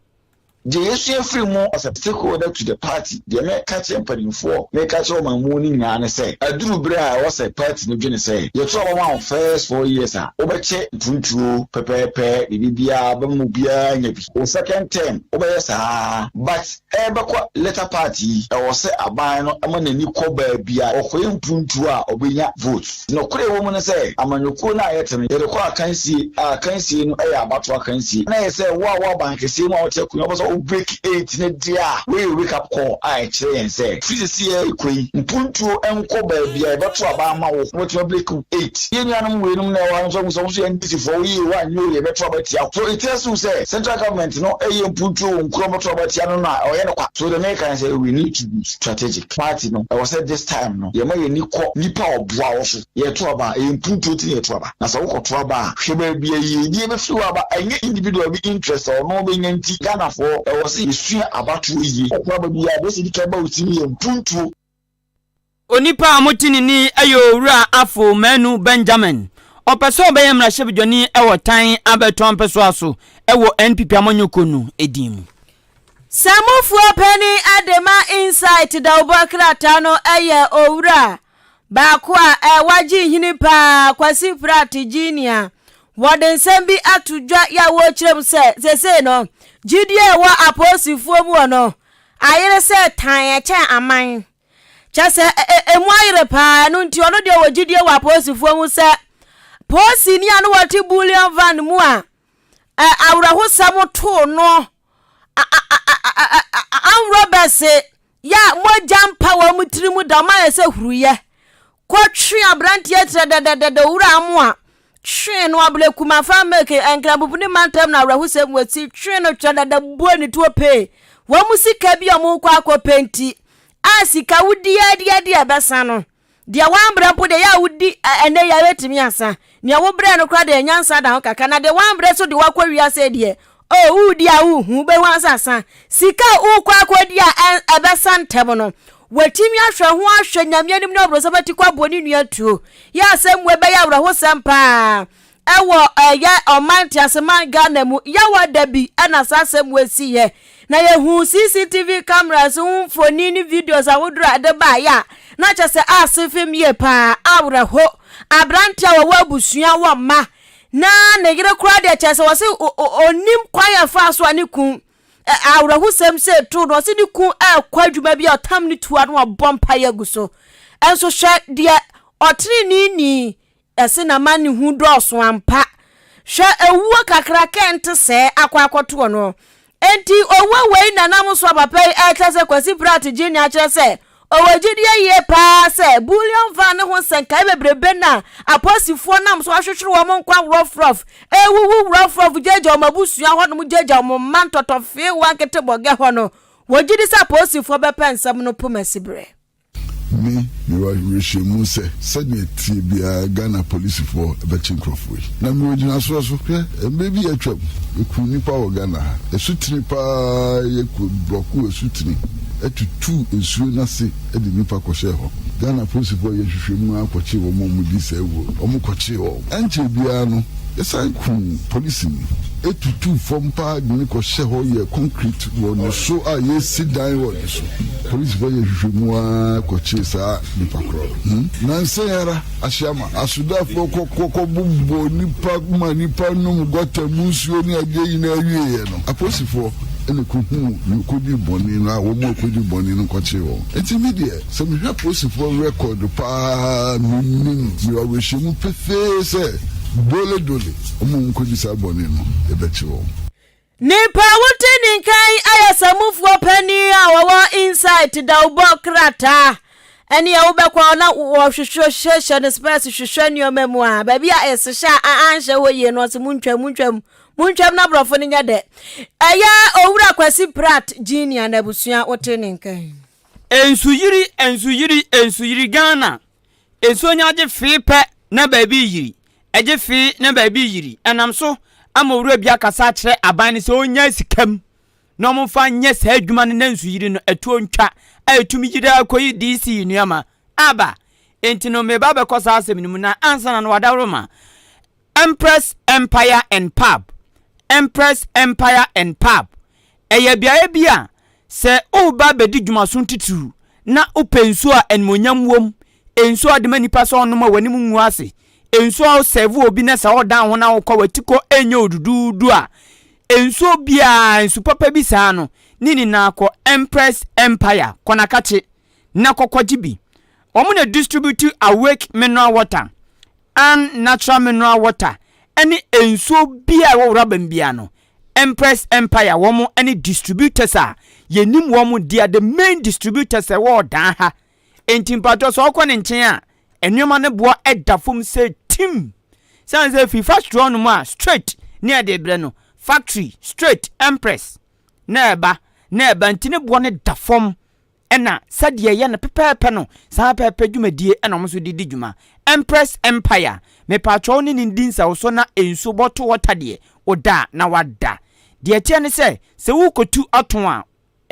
Deɛ yɛsua firi mu as a stakeholder to the party, deɛ mɛka kyerɛ mpanimfoɔ, meka kyerɛ ɔmanmuo no nyinaa ne sɛ, aduru berɛ a ɛwɔ sɛ party no dwene sɛ, yɛto aba ma wo first 4 years a, wobɛkyɛ mpuntuo pɛpɛɛpɛ, biribiara bɛma obiara anya bi. Wo second term, wobɛyɛ saa ara, but ɛrebɛkɔ later part yi, ɛwɔ sɛ aban no ma n'ani kɔ baabi a ɔkɔyɛ mpuntuo a ɔbɛnya vote. Nokorɛ a ɛwɔ mu ne sɛ, amanyɔkuo no a yɛte no, yɛde kɔ akansie, a akansie no yɛ abatoɔ akansie. Na ɛyɛ sɛ wo a wowɔ aban kɛseɛ mu a wote akonnwa, wopɛ sɛ wo break eight no deɛ a, wei yɛ wake up call a ɛkyerɛ yɛn sɛ, firi seesei ara rekɔ yi, mpuntuo nkɔ baabi a yɛbɛto aba ama wo na woatumi abreak wo eight. Yɛn nuanom weinom na ɛwɔ ha no nso ahu sɛ wɔn nso yɛ NDC foɔ, woyɛ o woanyɛ o yɛbɛto aba atia wo. So it tells you sɛ central government no reyɛ mpuntuo wɔ nkuro a wɔbɛto aba atia no no a, ɔyɛ no kwa. So deɛ mereka ne sɛ we need to be strategic. Party no, ɛwɔ sɛ this time no, yɛma yɛn ani kɔ nipa a ɔboa wo so. Yɛreto aba a, ɛyɛ mpuntuo nti na yɛto aba. Na sɛ wokɔto aba a, hwɛ baabi a yiedie bɛfiri wɔ aba. Ɛnyɛ individual bi interest a ɔno bɛnya nti. Ghanafoɔ, ɛwɔ sɛ yɛsua abatoɔ yie. Wokɔto aba biara, deɛ ɛsɛ di kan ba wo tirim yɛ mpuntuo. Onipa a mote ne nne yi yɛ Owura Afo Manu Benjamin. Ɔpɛ sɛ ɔbɛyɛ mmarahyɛbadwani wɔ Tan abɛtoa mpɛsoa so wɔ NPP amanyɔkuo no din mu. Samufoɔ panin Adema Insight dawubɔ krataa no yɛ owura baako a wagye nhini paa, Kwasi Pratt Junior. Wɔde nsɛm bi ato dwa yɛ a wɔrekyerɛ mu sɛ seesei no, gyidie a ɛwɔ apolisifoɔ mu wɔ no ayere sɛ tan ɛkyɛn aman. Kyɛ sɛ emu ayere paa, ɛno nti ɔno deɛ ɔwɔ gyidie wɔ apolisifoɔ mu sɛ polisini a na wɔte bullion van mu a awerɛhosɛm too no armed robbers yɛ a mogya mpa wɔn tiri mu da wɔn ayɛ sɛ huruyɛ kɔtwe aberanteɛ kyerɛ dɛdɛdɛdɛ owura amoa twe no ablekuma fa milk nkranpupu ne mantam na awerɛhosɛm wɔ si twe no kyerɛ dɛdɛ buo ne tuo pee wɔn mu sika bi a wɔn kɔ akɔpɛ nti a sika wodi adiadi a ɛbɛsa no Deɛ woambrɛ mpo deɛ, yɛ a wodi ɛnnɛ yi ara ɛtumi asa. Nea wobrɛɛ no koraa deɛ, nyansa da ho kakra. Na deɛ woambrɛ so de woakɔ wiase yi deɛ, oh, woredi a wonhu, wobɛhu ara sɛ asa. Sika a worekɔ akɔdi a ɛbɛsa ntɛm no, watumi ahwɛ ho ahwɛ Nyame anim ne ɔbronsam atikɔ abɔ ne nua tuo. Yɛ asɛm wei bɛyɛ awerɛhosɛm paa ɛwɔ ɛyɛ ɔman nteaseman Ghana mu. Yawa da bi ɛna saa asɛm wei siiɛ. Na yɛhuu CCTV cameras ho mfoni ne videos ahodoɔ a ɛde baeɛ a na kyerɛ sɛ ase fem yie paa. Awerɛho. Aberanteɛ a wɔwɔ abusua wɔ mma na ne yere koraa deɛ kyerɛ sɛ wɔse ɔnim kwan a ɛfaa so a ne kun awerɛhosɛm sɛ too no. Ɔse ne kun ɛrekɔ adwuma bi a ɔtam ne tua no ɔbɔ mpaeɛ agu so. Ɛnso hwɛ deɛ ɔteneneeni Ɛse n'amanehu dɔɔso ampa. Hwɛ owuo kakraka a ɛnte sɛɛ akɔ akɔtoɔ no. Enti owuo wei na nam so a papa yi ɛrekyerɛ sɛ Kwasi Pratt Junior akyerɛ sɛ ɔwɔ gyidie yie paa sɛ bullion van ne ho nsɛnkaeɛ bebrebe no a apolisifoɔ nam so ahwehwere wɔn nkwa worɔforɔf, ɛrewuwu worɔforɔf gyaagyaa wɔn abusua hɔnom gyaagyaa wɔn mma ntɔtɔfeewa nketeborgɛ hɔ no, wɔgye di sɛ apolisifoɔ bɛpɛ nsɛm no poma siberɛ. Me, mewɔ awerɛhyɛmu sɛ, sɛdeɛ ɛteɛ biara Ghana polisifoɔ bɛkye nkorɔfoɔ yi. Na mewɔ gyinasoɔ so. Hwɛ, mmerɛ bi a atwam, yɛkuu nnipa wɔ Ghana ha. Asutene pa ara, yɛkɔ blɔkoo asutene, tutuu nsuo no ase de nnipa kɔhyɛɛ hɔ. Ghana polisifoɔ yɛɛ nhwehwɛmu ara kɔkyee wɔn a wɔdii saa awuo no. Wɔkɔkyee wɔn. Ɛnkyɛɛ biara no, yɛsan kuu polisini, tutuu fam pa ara de no kɔhyɛɛ hɔ yɛɛ concrete wɔ ne so a yɛresi dan wɔ ne so. Polisifo yɛɛ nhwehwɛmu ara kɔkyee saa nipa korɔ no. Hmm? Nnansa yi ara, Ahyiama, asogyafoɔ kɔ kɔbobɔɔ nnipa ma nnipa nom gɔta mu nsuo ne adeɛ nyinaa wieeɛ no, apolisifoɔ. na ɛkɔhuu deɛ ɔkɔdii bɔne no a wɔn a wɔkɔdii bɔne no kɔkyee wɔn. Enti me deɛ, sɛ mehwɛ apolisifoɔ record pa ara, menim, mewɔ awerɛhyɛmu pefee sɛ dole dole wɔn a wɔkɔdi saa bɔne no, yɛbɛkye wɔn. Nipa a wote ne nka yi yɛ samufoɔ panin a wɔwɔ Insight dawubɔ krataa. Ɛneɛ wobɛkɔ na wɔhwehwɛ no spɛs hwehwɛ nneɛma mu a baabi a ɛsehye a anhyɛ hɔ yie no ɔse montwam montwam montwam na borɔfo no nyɛ dɛ. Ɛyɛ Owura Kwasi Pratt Junior n'abusua wote ne nka yi. Nsuyiri nsuyiri nsuyiri Ghana Nsuo nya gye fee pɛ na baabi reyiri, ɛgye fee na baabi reyiri. Ɛnam so ama owura bi akasa akyerɛ aban no sɛ ɔnnya sika mu na wɔmfa nyɛ saa adwuma no na nsuyiri no ɛtoɔ ntwa a ɛtumi yiri ara kɔyi DC nneɛma aba. Enti no meba abɛkɔ saa asɛm no mu na ansa na no wadaworo ma Empress Empire and Pub, Empress Empire and Pub, Ɛyɛ beaeɛ bi a sɛ woreba abɛdi dwumaso titiriw na wopɛ nsuo a animuonyam wom, nsuo a wɔde ma nnipa sɛ ɔnom a w'anim ngu ase, nsuo a wosɛɛvo obi na sɛ ɔdan ho na wokɔ w'atikɔ nyɛ wo duduudu a, nsuo biara, nsu papa bi saa no, ne nyinaa kɔ Empress Empire, kɔ na kakye na kɔkɔgye bi. Wɔn na distribute Awake Mineral Water. Ann Natural Mineral Water ne nsuo biara a ɛwɔ rɔba mu biara no, Empress Empire wɔn ne distributors a yɛnim wɔn, they are the main distributors a ɛwɔ ɔdan ha. Enti mpakyɛw sɛ ɔkɔ ne nkyɛn a, nneɛma no boɔ ɛda fam sɛ tim. Sane sɛ firi factory hɔ nom a straight ne ɛde brɛ no, factory straight Empress na ɛba na ɛba nti ne boɔ no da fam. Ɛna sɛdeɛ ɛyɛ no pɛpɛɛpɛ no, saa pɛpɛɛpɛ dwumadie ɛna wɔn nso de di dwuma. Empress Empire, mepaakyɛw ne ne di nsawosɔ na nsuo bɔto water deɛ, woda a na wada. Deɛ ɛteɛ ne sɛ, sɛ worekɔtu atɔn a,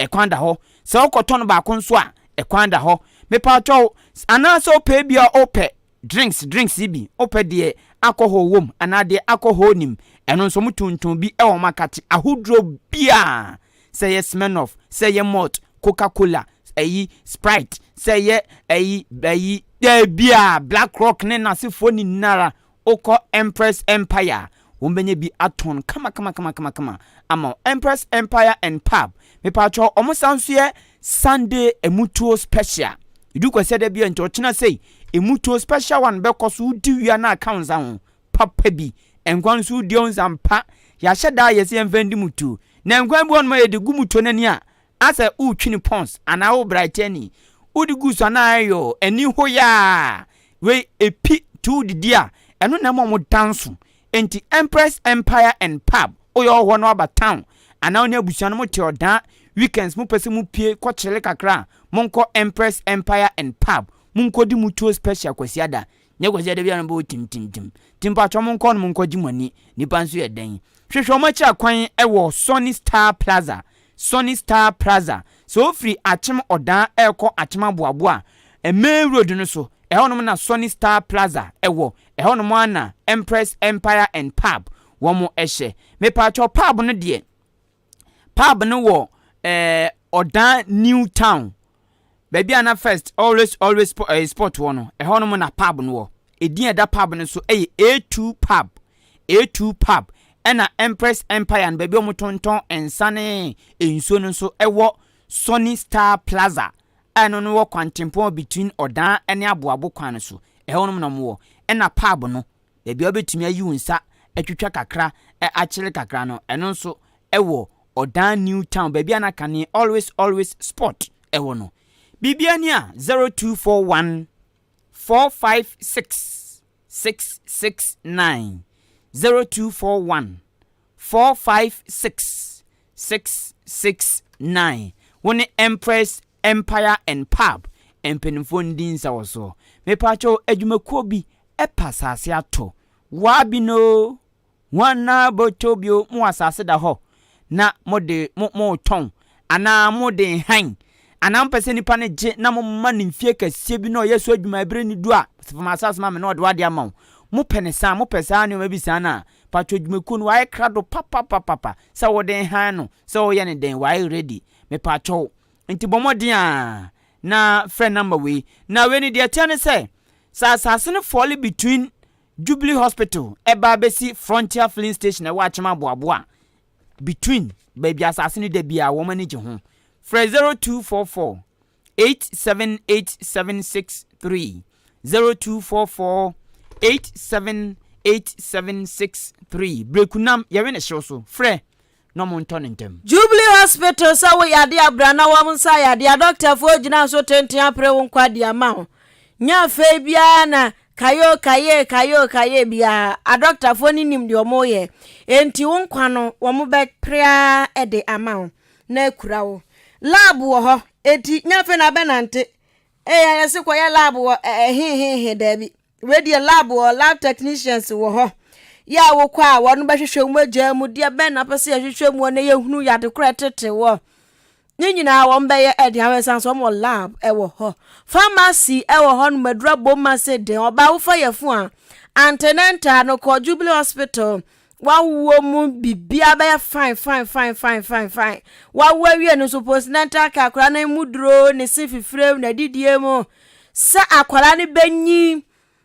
ɛkwan da hɔ. Sɛ wokɔtɔn baako nso a, ɛkwan da hɔ. Mepaakyɛw, anaasɛ wopɛ ebia wopɛ drinks drinks yi bi, wopɛ deɛ alcohol wom anaa deɛ alcohol nim, ɛno nso wɔtontɔn bi wɔ wɔn akate ahodoɔ biara. Sɛ ɛyɛ Smirnoff, sɛ ɛyɛ malt, Coca Cola, ɛyi Sprite, sɛ ɛyɛ ɛyi ɛyi baabiara Black Rock ne n'asefoɔ nyinara wokɔ Empress Empire a, wɔbɛnya bi atɔn kama kama kama kama kama ama wo. Empress Empire and Pub, mepaakyɛw wɔn san nso yɛ Sunday emutuo special. Edu Kwasiada bi a nti ɔkyena sei emutuo special one bɛkɔ so wodi wia na aka wo nsa ho papa bi. Nkwan nso wodi wo nsa mpa. Yɛahyɛ da ayɛ sɛ yɛmfa ndi mutuo. Na nkwan bi wɔ hɔnom a yɛde gu moto no ani a, asɛ woretwi no pɔns anaa worebraete ani. Wode gu so a na ayɛ yɔɔ, ani hoyaa. Wei epi nti wodidi a, ɛno na ɛma wɔda nso. Enti Empress Empire and Pub, woyɛ ɔhɔhoɔ na woaba town anaa wo ne abusua no mote ɔdaa, weekends mopɛ sɛ mopue kɔkyele kakra a, monkɔ Empress Empire and Pub, monkɔdi motuo special Kwasiada. Nyɛ Kwasiada biara na mobɛwɔ tim tim tim. Nti mpakyɛw monkɔ no monkɔgye mo ani. Nnipa nso yɛ dɛn? Hwehwɛ wɔn akyiri akwan wɔ Sonny Star Plaza, Sonny Star Plaza. Sɛ wofiri Akyem Ɔdaa rekɔ Akyem Aboabo a, main road no so, ɛhɔnom na Sonny Star Plaza wɔ. Ɛhɔnom ara na Empress Empire and Pub wɔn hyɛ. Mepakyɛw pub no deɛ, Pub no wɔ eh, Ɔdan New Town, baabi a na first always always eh, sport wɔ no, ɛhɔ nom na pub no wɔ. Edin a ɛda pub no so yɛ A2 Pub, A2 Pub, ɛna Empress Empire no baabi a wɔtontɔn nsa ne nsuo no nso ɛwɔ Sonny Star Plaza a ɛno no wɔ kwantempɔn between Ɔdan ne Aboabo kwan no so, ɛhɔ nom na wɔwɔ. Ɛna pub no Baabi a wobɛtumi ayi wo nsa atwitwa kakra akyere kakra no, ɛno nso wɔ Ɔdan New Town, baabi a na kane Always Always Sport wɔ no. Biribiara ni a, 0241 456 669, 0241 456 669. Wo ne Empress Empire and Pub mpanimfoɔ ndi nsawɔsoɔ. Mepaakyɛw, adwumakuo bi Ɛpɛ asase atɔ. Waa bi no hwan bɔtɔ bio mo asase da hɔ na mo de mo mo tɔn anaa mo de han anaa mo pɛ sɛ nipa no gye na mo ma no mfie kɛseɛ bi na ɔyɛ so adwuma ɛberɛ ne du a fam asase ma me na ɔde wade ama wo mo pɛ ne saa mo pɛ saa nneɛma bi saa na patro adwumakuo no wayɛ krado papapapapa sɛ wode han no sɛ woyɛ ne dɛn wayɛ ready mepatwɔw nti bɔ mmɔden a na frɛ number wei na wei ne deɛ ɛteɛ ne sɛ Sɛ asase no fɔle between Jubilee Hospital ɛba abɛsi Frontier Filling Station ɛwɔ Akyem Aboabo a, between Baabi asase no da biara wɔn ani gye ho. Frɛ 0244 878763, 0244 878763. Brekunam, yɛwe ne hyew so. Frɛ na ɔmo ntɔ no ntɛm. Jubilee Hospital sɛ wo yade a bra na wɔn nsa yade a dɔktafoɔ gyina so tenten apere wo nkwa de ama wo. Nyɛ afei biara na kayo kaye kayo kaye biara adɔktafoɔ no nim deɛ wɔn yɛ enti wo nkwa no wɔn bɛpere ara de ama wo na akura wo. Lab wɔ hɔ enti nyɛ afei na abɛnante ee yɛse kɔyɛ lab wɔ ɛhehehe daabi. Wei deɛ lab wɔ lab technicians wɔ hɔ yɛ a wokɔ a wɔn bɛhwehwɛ wo mogya mu deɛ bɛn na pɛ sɛ yɛhwehwɛ mu na yɛhunu yade korɔ ɛtete wɔ ne nyinaa wɔn bɛyɛ ɛde awɔ ɛsan so wɔn wɔ lab ɛwɔ hɔ pharmacy ɛwɔ hɔ nom adura bom ma se den ɔbaa wofa yɛ fo a antenatal no kɔ Jubilee Hospital wawoɔ mu biribiara bɛyɛ fine fine fine fine fine fine wawo awie no nso postnatal care akwadaa no mu duro ne se fifire na didie mu sɛ akwadaa no bɛnyin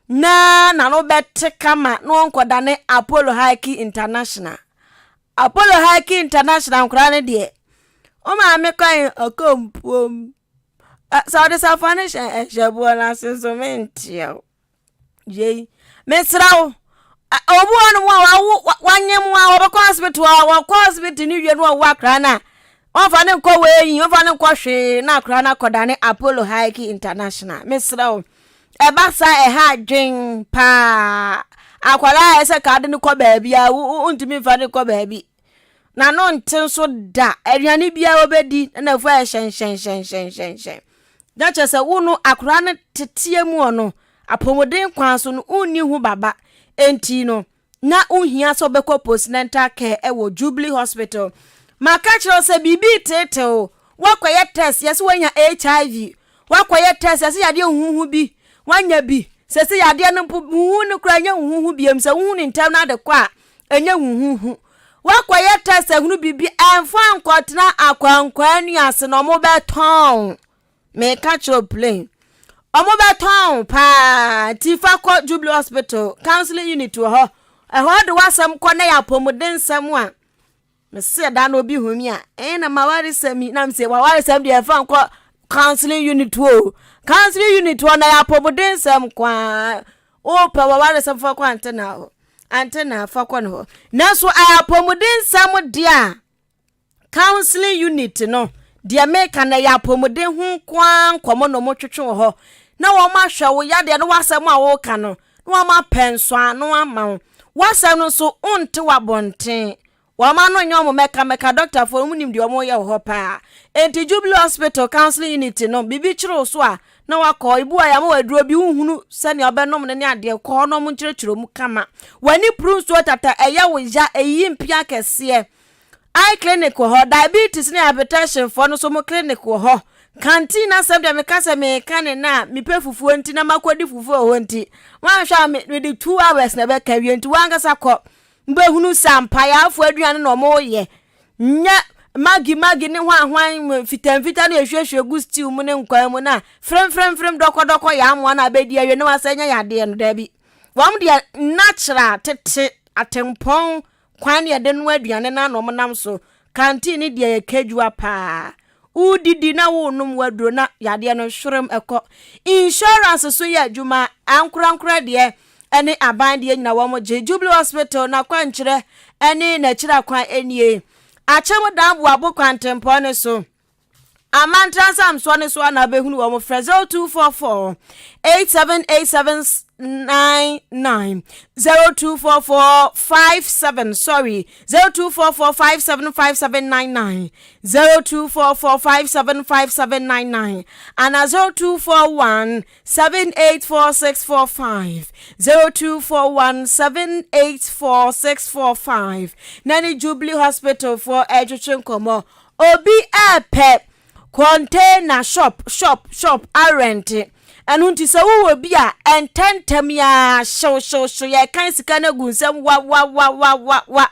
na n'ano bɛte kama na ɔnkɔdane Apollo Hike International. Apollo Hike International nkwadaa no deɛ, wo maame kwan ɔkɔ mpuom. Sɛ ɔde safoa no hyɛ ɛhyɛboɔ no ase nso menteɛ wo. Yei, mesrɛ wo, obi wɔ nom a wawo wanyem a wɔbɛkɔ hospital a wɔkɔ hospital no wie no wɔwo akora no a wɔmfa no nkɔ wei wɔmfa no nkɔ hwee na akora no akɔdane Apollo Hike International. Mesrɛ wo, ɛba saa ɛha adwen paa. Akwadaa a ɛsɛ ka de no kɔ baabi a wontumi mfa no kɔ baabi. N'ano nte nso da. Aduane biara ɔbɛdi na n'afu ayɛ hyɛnhyɛnhyɛnhyɛnhyɛn. Na kyerɛ sɛ wo no akwadaa no teteɛ mu ɔno apɔmuden kwan so no wonni ho baba. Enti no na wohia sɛ wobɛkɔ postnatal care wɔ Jubilee Hospital. Maka kyerɛ wo sɛ biribi reteetew Woakɔyɛ test yɛse woanya HIV, woakɔyɛ test yɛse yadeɛ huhuhu bi woanya bi, sese yadeɛ no mpo huhu no koraa ɛnyɛ huhuhu biom, sɛ wohu no ntɛm na ade kɔ a ɛnyɛ huhuhu. Woakɔyɛ test ahunu biribi ɛmfa nkɔtena akwankwaa nua ase na ɔmo bɛtɔn. Meka kyerɛ wo plain. Ɔmo bɛtɔn paa nti fa kɔ Jubilee Hospital counseling unit wɔ hɔ. Ɛhɔ de w'asɛm kɔ na yɛ apɔmuden nsɛm a Mese da no obi hu me a, ɛn na m'awaresɛm yi, na mese w'awaresɛm deɛ ɛfa nkɔ counseling unit o. Counseling unit hɔ na yɛ apɔmuden nsɛm kwaa. Wopɛ w'awaresɛm fa kɔ antena hɔ. Antena fa kɔ ne hɔ. Nanso ɛyɛ apɔmuden nsɛm deɛ a, counseling unit no, deɛ meka no ɛyɛ apɔmuden ho nko ara nkɔmmɔ na wɔtwetwe wɔ hɔ. Na wɔn ahwɛ wo yadeɛ no w'asɛm a woka no, na wɔn apɛ nsɔano ama wo. W'asɛm no nso, wonte w'abɔnten. Wɔn ano nyɛ wɔn mɛkamɛka, dɔktafoɔ no, wɔnim deɛ wɔyɛ wɔ hɔ paa. Enti Jubilee Hospital Counseling Unit no, biribi kyere wo so a, na wakɔ. Ebi wɔ hɔ a, yɛama wo aduro bi, wonhunu sɛnea wobɛnom no ne adeɛ, kɔ hɔ na wɔnkyerɛkyerɛ mu kama. W'ani puru nsuo tata, ɛyɛ wo ya, ɛyiyi mpea kɛseɛ. Eye clinic wɔ hɔ, diabetes ne hypertension foɔ no nso mo clinic wɔ hɔ. Canteen asɛm deɛ meka sɛ meka ne na a, mepɛ fufuo nti na makɔdi fufuo wɔ hɔ nti, woanhwɛ a mede 2 hours na ɛbɛka wie nti w'ankasa kɔ. Wobɛhunu sɛ ampaeɛafoɔ aduane na wɔreyɛ, nyɛ magi magi ne hwanhwan mfitamfita no yɛhwiehwie gu stew mu ne nkwan mu na fremfremfrem dɔkɔdɔkɔ yɛ amoa no abɛdi awie na wasɛ nya yadeɛ no daabi. Wɔn deɛ natural tete atempɔn kwan ne yɛde noa aduane no na wɔn nam so. Canteen ne deɛ yɛ kadwua paa. Wodidi na wonom waduro na yadeɛ no hwerem ɛkɔ. Insurance so yɛ adwuma ankorankora deɛ ɛne aban deɛ nyina wɔn gye. Jubilee Hospital n'akwankyerɛ ɛne n'akyiri akwan nie. Akyem Dan Boabo kwantempɔn no so. Amantra nsamsoɔ no so a na wobɛhunu wɔn frɛ 0244 878799 0244 57 sorry 0244 575799 0244 575799 ana 0241 784645 0241 784645 na ne Jubilee Hospital foɔ ɛretwetwe nkɔmmɔ. Obi ɛɛpɛ container shop shop shop arɛnte ɛno nti sɛ wowɔ bi a ɛntɛntɛm yaa hyew hyew hyew yɛkan sika no agu nsɛm wa wa wa wa wa wa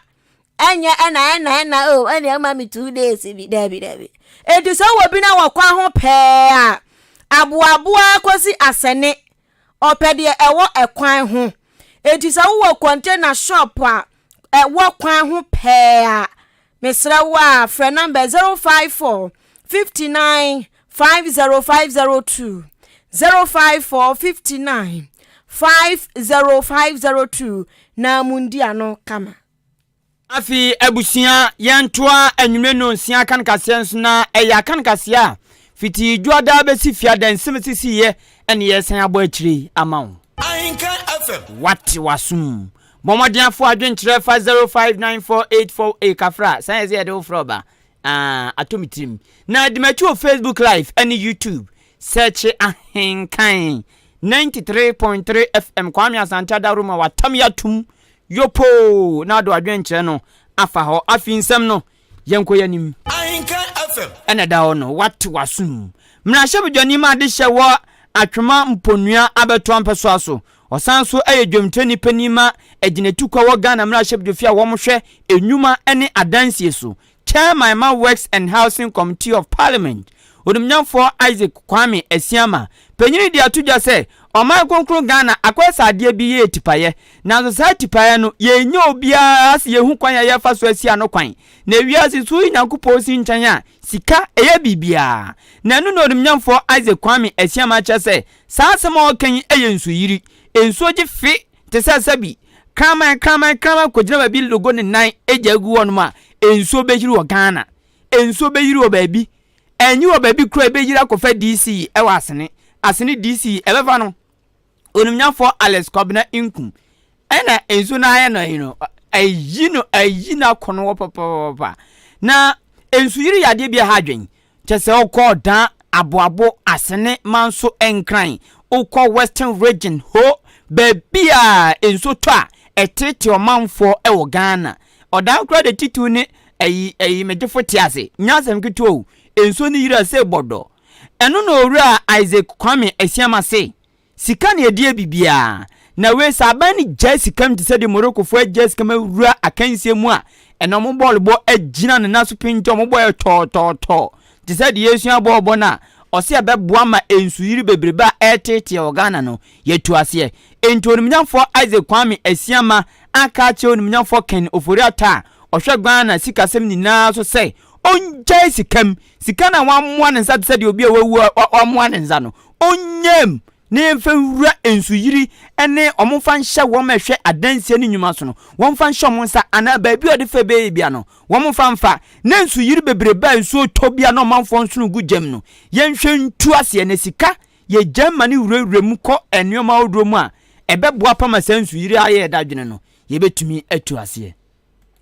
ɛnyɛ ɛna ɛna ɛna o ɛna ɛma me 2 days bi daabi daabi enti sɛ wowɔ bi na wɔ kwan ho pɛɛ a aboaboa kɔsi asɛne ɔpɛ deɛ ɛwɔ ɛkwan ho enti sɛ wowɔ container shop a ɛwɔ kwan ho pɛɛ a. Mesrɛ wo a frɛ number 054 59 50502, 054 59 50502 na mundi ano kama. Afei abusua, yɛntoa anwummere nnɔnsia akankaseɛ nso na ɛyɛ akankaseɛ a fiti Dwoada bɛsi Fiada nsɛm sisiiɛ ɛne yɛresan abɔ akyire yi ama wo. Ahenkan FM. Wate w'asom. Bɔ mmɔden afo adwenkyerɛ fa 059484 kafra san yɛ sɛ yɛde wo frɛ ɔba. Ah, atɔ me tirim. Na di m'akyi wɔ Facebook Live ɛne YouTube. Search Ahenkan 93.3 FM Kwame Asante Adaworoma watam yɛ atum yopoo na ado adwenkyerɛ no afa hɔ. Afei nsɛm no yɛnkɔ yɛn anim. Ahenkan FM. Ɛna ɛda hɔ no, wate w'asom. Mmarahyɛbadwani ma adehyɛ wɔ Atwoma Mponua abɛtoa mpɛsoa so. Ɔsan nso yɛ dwamtirani panin ma agyinatukɔ wɔ Ghana mmarahyɛbadwafie a wɔhwɛ nnwuma ne adansie so, Chairman ma Works and Housing Committee of Parliament, Onimnyamfoɔ Isaac Kwame Asiamah panyin de ato dwa sɛ ɔman kronkron Ghana akɔyɛ sɛ adeɛ bi yɛ tipaeɛ nanso saa tipaeɛ no yɛnnya obiara sɛ yɛhu kwan a yɛfa so asi ano kwan na ewiase so yi Nyankopɔn si nkyɛn a sika ɛyɛ biribiara na ɛno na Onimnyamfoɔ Isaac Kwame Asiamah kyerɛ sɛ Saa asɛm a ɔreka yi yɛ nsuyiri. Nsuo gye fe te sɛ sɛbi kraman kraman kraman kɔgyina baabi logo ne nan gya agu hɔnom a, nsuo bɛyiri wɔ Ghana. Nsuo bɛyiri wɔ baabi. Ɛnyi wɔ baabi koraa ɛbɛyiri akɔfa DC wɔ Asene. Asene DC ɛbɛfa no. Onimnyafoɔ Alex Kwabena Nkum ɛna nsuo no ayɛ no ayi no ayi no ayi no akɔ no wɔ papapapa. Na nsuyiri yɛ adeɛ bi a ɛha adwene. Kyɛ sɛ wokɔ Dan aboabo asene manso nkran, wokɔ western region ho baabi a nsuo tɔ a ɛtete ɔmanfoɔ wɔ Ghana. Ɔdan koraa de titiw ne ayi ayi megyefo te ase. Nyɛ asɛm ketewa o, nsuo no yiri a sɛ bɔdɔ. Ɛno na owura Isaac Kwame Asiamah se Sika na ɛdi biribiara. Na wei sɛ aban no gyae sika mu te sɛ deɛ Moroccofoɔ agyae sika mu awura akansie mu a ɛna wɔn bɔɔlobɔ agyina ne nan so pintinn, wɔn bɔ yɛ tɔɔtɔɔtɔɔ te sɛ deɛ yɛresua bɔɔlbɔ no a ɔsɛ ɛbɛboa ma nsuyiri bebrebe a ɛreteeteɛ wɔ Ghana no yɛatu aseɛ. Enti Onimnyamfoɔ Isaac Kwame Asiamah aka akyerɛ Onimnyamfoɔ Ken Ofori-Atta a ɔhwɛ Ghana sikasɛm nyinaa so sɛ ɔngyae sika mu, sika no a wamoa ne nsa te sɛ deɛ obi a wawu a wamoa ne nsa no, ɔnyaam na yɛmfa nwura nsuyiri ne wɔmfa nhyɛ wɔn a ɛhwɛ adansie ne nnwuma so no, wɔmfa nhyɛ wɔn nsa anaa baabi a ɔde fɛ bɛyɛ bia no, wɔmfa mfa. Na nsuyiri bebrebe a nsuo tɔ bia na ɔmanfoɔ nsono gu gyam no, yɛnhwɛ ntu aseɛ na sika yɛgyae ma no wurawura mu kɔ nneɛma ahodoɔ mu a, ɛbɛboa pa ma saa nsuyiri a ayɛ yɛn dadwene no, yɛbɛtumi atu aseɛ.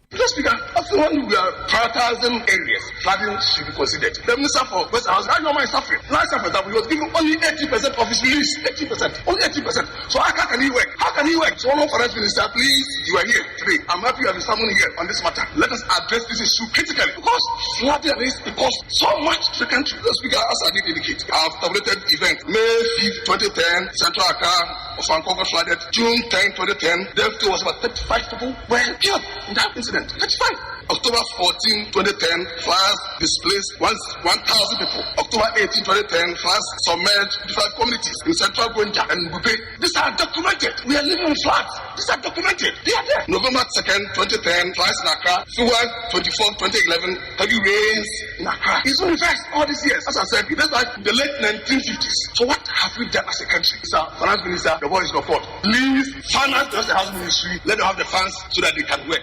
Mr. Speaker, as when we are prioritizing areas, flooding should be considered. The Minister for West House, right now is suffering. Last year, for example, he was given only 80% of his release. 80%. Only 80%. So how can he work? How can he work? So, Honorable Finance Minister, please, you are here today. I'm happy you have been summoned here on this matter. Let us address this issue critically because flooding is it costs so much to the country. Mr. Speaker, as I did indicate, I've tabulated event May 5th, 2010, Central Accra, Ofankor flooded. June 10, 2010, there was about 35 people were killed in that incident. 35. October 14, 2010, floods displaced 1,000 people. October 18, 2010, floods submerged 55 communities in central Gonja and Bupe. These are documented. We are living in floods. These are documented. They are there. November 2nd, 2010, floods in Accra. February 24, 2011, heavy rains in Accra. It's been reversed all these years. As I said, it like the late 1950s. So what have we done as a country? Sir, Finance Minister, the voice is your fault. Please finance the house ministry. Let them have the funds so that they can work.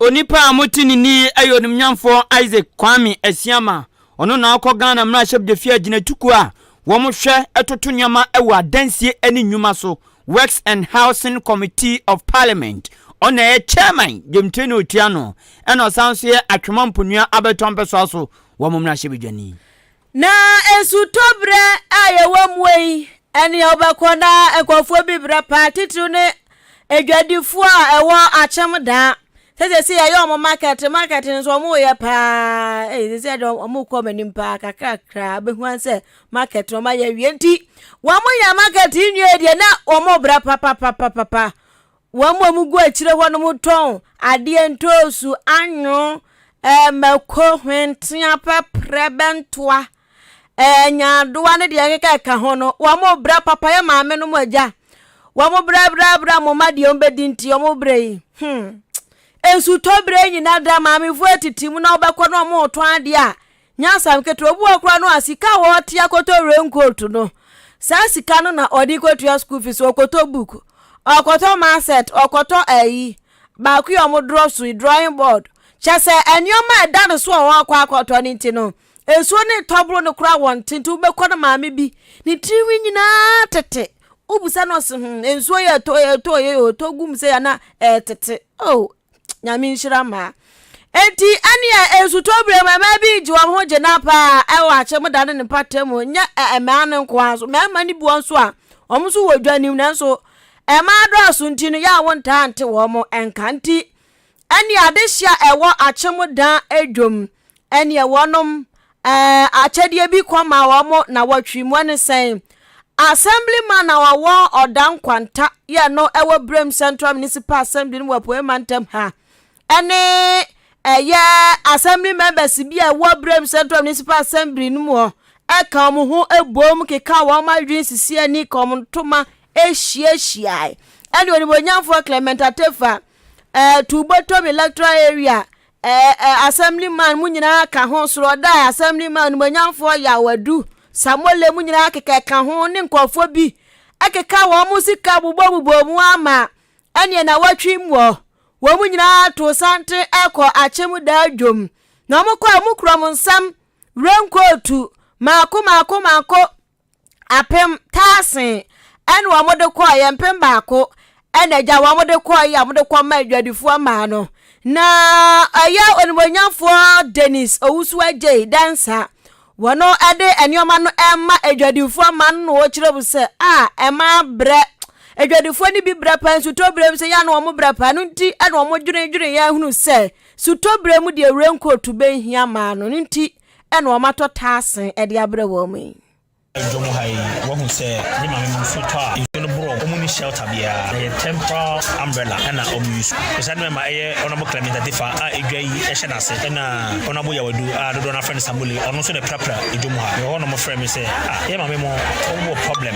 Onipa a mote ne nne yi yɛ Onimnyamfoɔ Isaac Kwame Asiamah. Ɔno na ɔkɔ Ghana Mmarahyɛbdwafie agyinatukuo a wɔhwɛ toto nneɛma wɔ adansie ne nnwuma so, Works and Housing Committee of Parliament. Ɔno na ɛyɛ Chairman, dwamtire na ɔtua ano, ɛna ɔsan nso yɛ Atwema Mponua Abɛtoa Mpɛsoa so wɔn mmarahyɛbadwani. Na nsutɔberɛ a yɛwɔ mu yi, ɛnea wobɛkɔ na nkurɔfoɔ bi brɛ paa, titiriw ne adwadifoɔ a ɛwɔ akyem daa. Sɛ sɛsɛ yɛyɛ wɔn market, market nso wɔn yɛ paa, ee sɛsɛ deɛ wɔn kɔ wɔn anim paa kakrakra, bɛhu an sɛ market wɔn ayɛ awie nti, wɔn yɛ market yi nwie deɛ na wɔn brɛ papapapapa. Wɔn a wɔgu akyire hɔ nom tɔn adeɛ ntoosu, anwo, ɛɛ mako, hwentea, pɛprɛ, bɛntoa, ɛɛ nyaadoa ne deɛ ɛkeka ɛka ho no, wɔn brɛ papa yɛ maame nom agya. Wɔn brɛ brɛ brɛ mo mma deɛ wɔn bɛdi nti wɔn brɛ yi. Hmm. Nsutɔ berɛ nyina da maamefoɔ atiti mu na wobɛkɔ na wɔn retɔn adeɛ a, nyɛ asɛm ketewa. Obi wɔ koraa no a sika a wɔte akɔtɔ raincoat no, saa sika no na ɔde kɔtua school fees, ɔkɔtɔ book, ɔkɔtɔ math set, ɔkɔtɔ ayi, baako yi a wɔn draw so yi, drawing board. Kyɛ sɛ nneɛma a ɛda ne so a wɔrekɔ akɔtɔ no nti no, nsuo ne tɔboro no koraa wɔn nte nti wobɛkɔ no maame bi ne tirinwi nyinaa tete. Wobisa no ɔse hmm nsuo yɛ ɛtɔ ɛtɔ yɛ ɛtɔ gum sɛ yana ɛtete. Oh, Nyame nhyira mmaa. Enti ɛneɛ nsutɔ berɛ mu mmaa bi gye wɔn ho gye na paa ɛwɔ akyɛm da ne ne mpata mu nyɛ mmaa no nko ara so mmarima no bi wɔn nso a wɔn nso wɔ dwa nim nanso mmaa dɔɔso nti no yɛ a wɔntaa nte wɔn nka nti ɛneɛ adehye a ɛwɔ akyɛm dan dwom ɛneɛ wɔnom ɛɛ akyɛdeɛ bi kɔ ma wɔn na wɔtwe mu ɛne sɛn Assemblyman a ɔwɔ Ɔda Nkwanta yɛ no ɛwɔ Brem Central Municipal Assembly no wɔ Apueɛ Mantam ha ɛne ɛyɛ Assembly members bi a ɛwɔ Brem Central Municipal Assembly no mu hɔ ɛka wɔn ho ɛbom keka wɔn adwene sisi ani ka wɔn ntoma ɛhyiahyiae ɛne Onimuonyamfoɔ Clement Atefa ɛɛ Tubotom Electoral Area Ɛɛ ɛ Assemblyman mu nyinaa ka ho, Sorɔdae Assemblyman Animuonyamfoɔ Yaw Adu, Samole mu nyinaa keka ka ho ne nkurɔfoɔ bi keka wɔn sika bobɔbobɔɔ mu ama ɛneɛ nawɔtwe muɔ. Wɔn mu nyinaa too santen kɔ Akyem daa dwom. Na wɔn kɔ a wɔn kura wɔn nsam raincoat maako maako maako. apem taasen ɛna wɔn de kɔɔ yɛ mpem baako ɛna agya wɔn de kɔɔ yɛ a wɔn de kɔ ma adwadifoɔ maa no na ɛyɛ onimonyamfoɔ Dennis Owusu Agyei Dansa wɔn ɛde nneɛma no ɛma adwadifoɔ maa no na wɔkyerɛ mu sɛ a ɛma brɛ adwadifoɔ no bi brɛ paa nsutɔ brɛ mu sɛ yɛ na wɔn brɛ paa no nti ɛna wɔn dwenedwene yɛ ahunu sɛ sutɔ brɛ mu deɛ raincoat bɛhia maa no nti ɛna wɔatɔ taasen de abrɛ wɔn yi. Dwom ha yi, wahu sɛ ne maame mu nsuo tɔ a, nsuo no borɔ wɔn nni shelter biara, ɛyɛ temporal umbrella ɛna wɔn use. Saa no ɛma ɛyɛ Honourable Clement Adefa a edwa yi ɛhyɛ n'ase ɛna Honourable Yawadu a dodoɔ no afrɛ no Samole, ɔno nso na ɛprapra dwom ha. Mewɔ hɔ na wɔfrɛ me sɛ ah yɛ maame mo wɔn wɔ problem,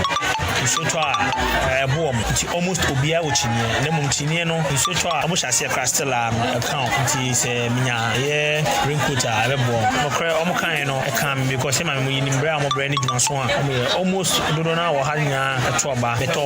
nsuo tɔ a ɛbo wɔn nti almost obiara wɔ kyiniiɛ na mmom kyiniiɛ no nsuo tɔ a wɔhyɛ aseɛ koraa still a no ɛka wɔn nti sɛ menya Ɛyɛ rain coat a ɛbɛboa wɔn. Nokorɛ wɔn kaeɛ no ɛkaa me because yɛ maame mo yɛnim berɛ a wɔn brɛ ne dwumaso a wɔn yɛ almost dodoɔ no ara wɔ ha nyinaa ɛto aba bɛtɔ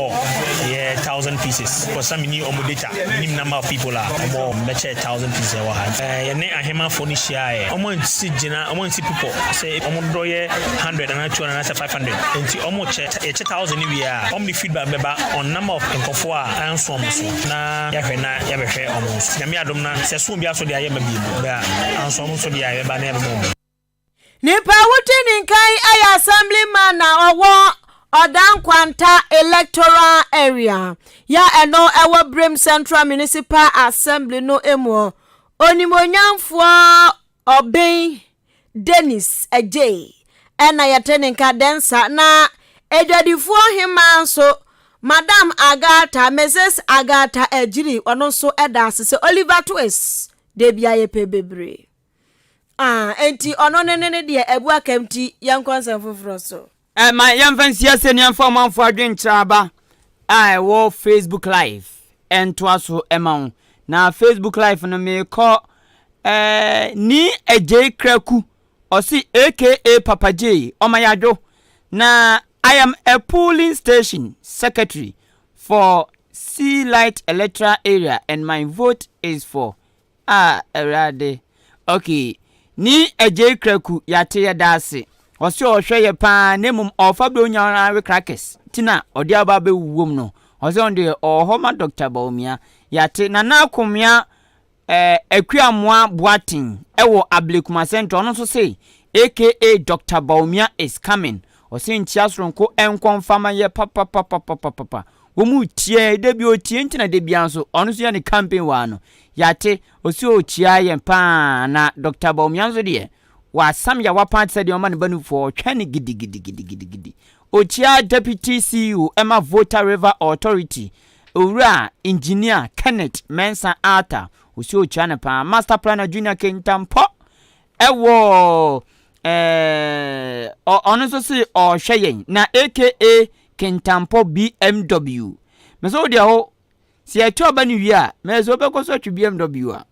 ɛyɛ thousand pieces because na menni wɔn data mennim number of people a wɔn wɔ bɛkyɛ thousand pieces ɛwɔ ha. Ɛɛ yɛne ahemafoɔ no hyiaeɛ wɔn ansi gyina wɔn ansi pipɔ sɛ wɔn dodoɔ yɛ hundred anaa 200 anaasɛ 500 nti wɔn kyɛ yɛkyɛ thousand no wie a wɔn de feedback bɛba on number of nkurɔfoɔ a anso wɔn so na yɛahwɛ na yɛabɛhwɛ wɔn nso. Nyame adom na sɛ ɛso obiara so deɛ a yɛmma bio, bɛ a anso wɔn nso deɛ a yɛbɛba na yɛabɛma wɔn. Nipa a wodi ne nkan yɛ Assemblyman a ɔwɔ Ɔdankwanta Electoral Area yɛ a ɛno ɛwɔ Birim Central Municipal Assembly no mu. Onimuonyamfoɔ Ɔben Dennis Adjei na yɛte ne nka dɛnsa na adwadifoɔ hemaa nso Madam Agatha, Mrs. Agatha Agyiri, ɔno nso da ase sɛ Oliver Twist, da bia yɛpɛ bebree. Ah, enti ɔno ne ne ne deɛ abu aka nti yɛnkɔ nsɛm foforɔ so. Ma yɛmfa nsi ase na yɛmfa ɔmanfo adwenkyerɛ aba a ɛwɔ Facebook Live ntoa so ma wo. Na Facebook Live no merekɔ eh, Nii Adjei Kraku, ɔse aka Papa J, ɔma yɛadwo. Na I am a polling station secretary for Sea Light Electoral Area and my vote is for Ah awurade ok ni agyei kraku yate yɛda ase ɔse ɔhwɛ yɛ paa na mmom ɔfa bɛ onya awe crackers ti na ɔde aba abɛwuwom no ɔse ɔno deɛ ɔwɔ hɔ ma Dr. Bawumia yate Nana Akomea eh, Akuamoa Boateng ɛwɔ Ablekuma Central ɔno nso se aka Dr. Bawumia is coming ɔse nkyia soronko ɛnkɔ mfa ma yɛ papapapapapapa Wɔn tie da bi otie nti na da biara nso ɔno nso yɛ ne campaign wɔ ano. Yɛate, ɔsi ɔkyia yɛn paa na Dr. Bawumia nso deɛ wasam yawa paa te sɛ deɛ ɔma ne ba nufoɔ ɔtwɛn no gidigidigidigidi. Ɔkyia Deputy CEO ɛma Volta River Authority, Owura Engineer Kenneth Mensah Arthur, ɔsi ɔkyia no paa. Master Planner Junior Kintampɔ ɛwɔ ɛɛ ɔno nso se ɔrehwɛ yɛn na aka Kintampɔ BMW. Mese wo deɛ wo. Sɛ yɛto aba no wie a, mɛyɛ sɛ wobɛkɔ so atwe BMW a.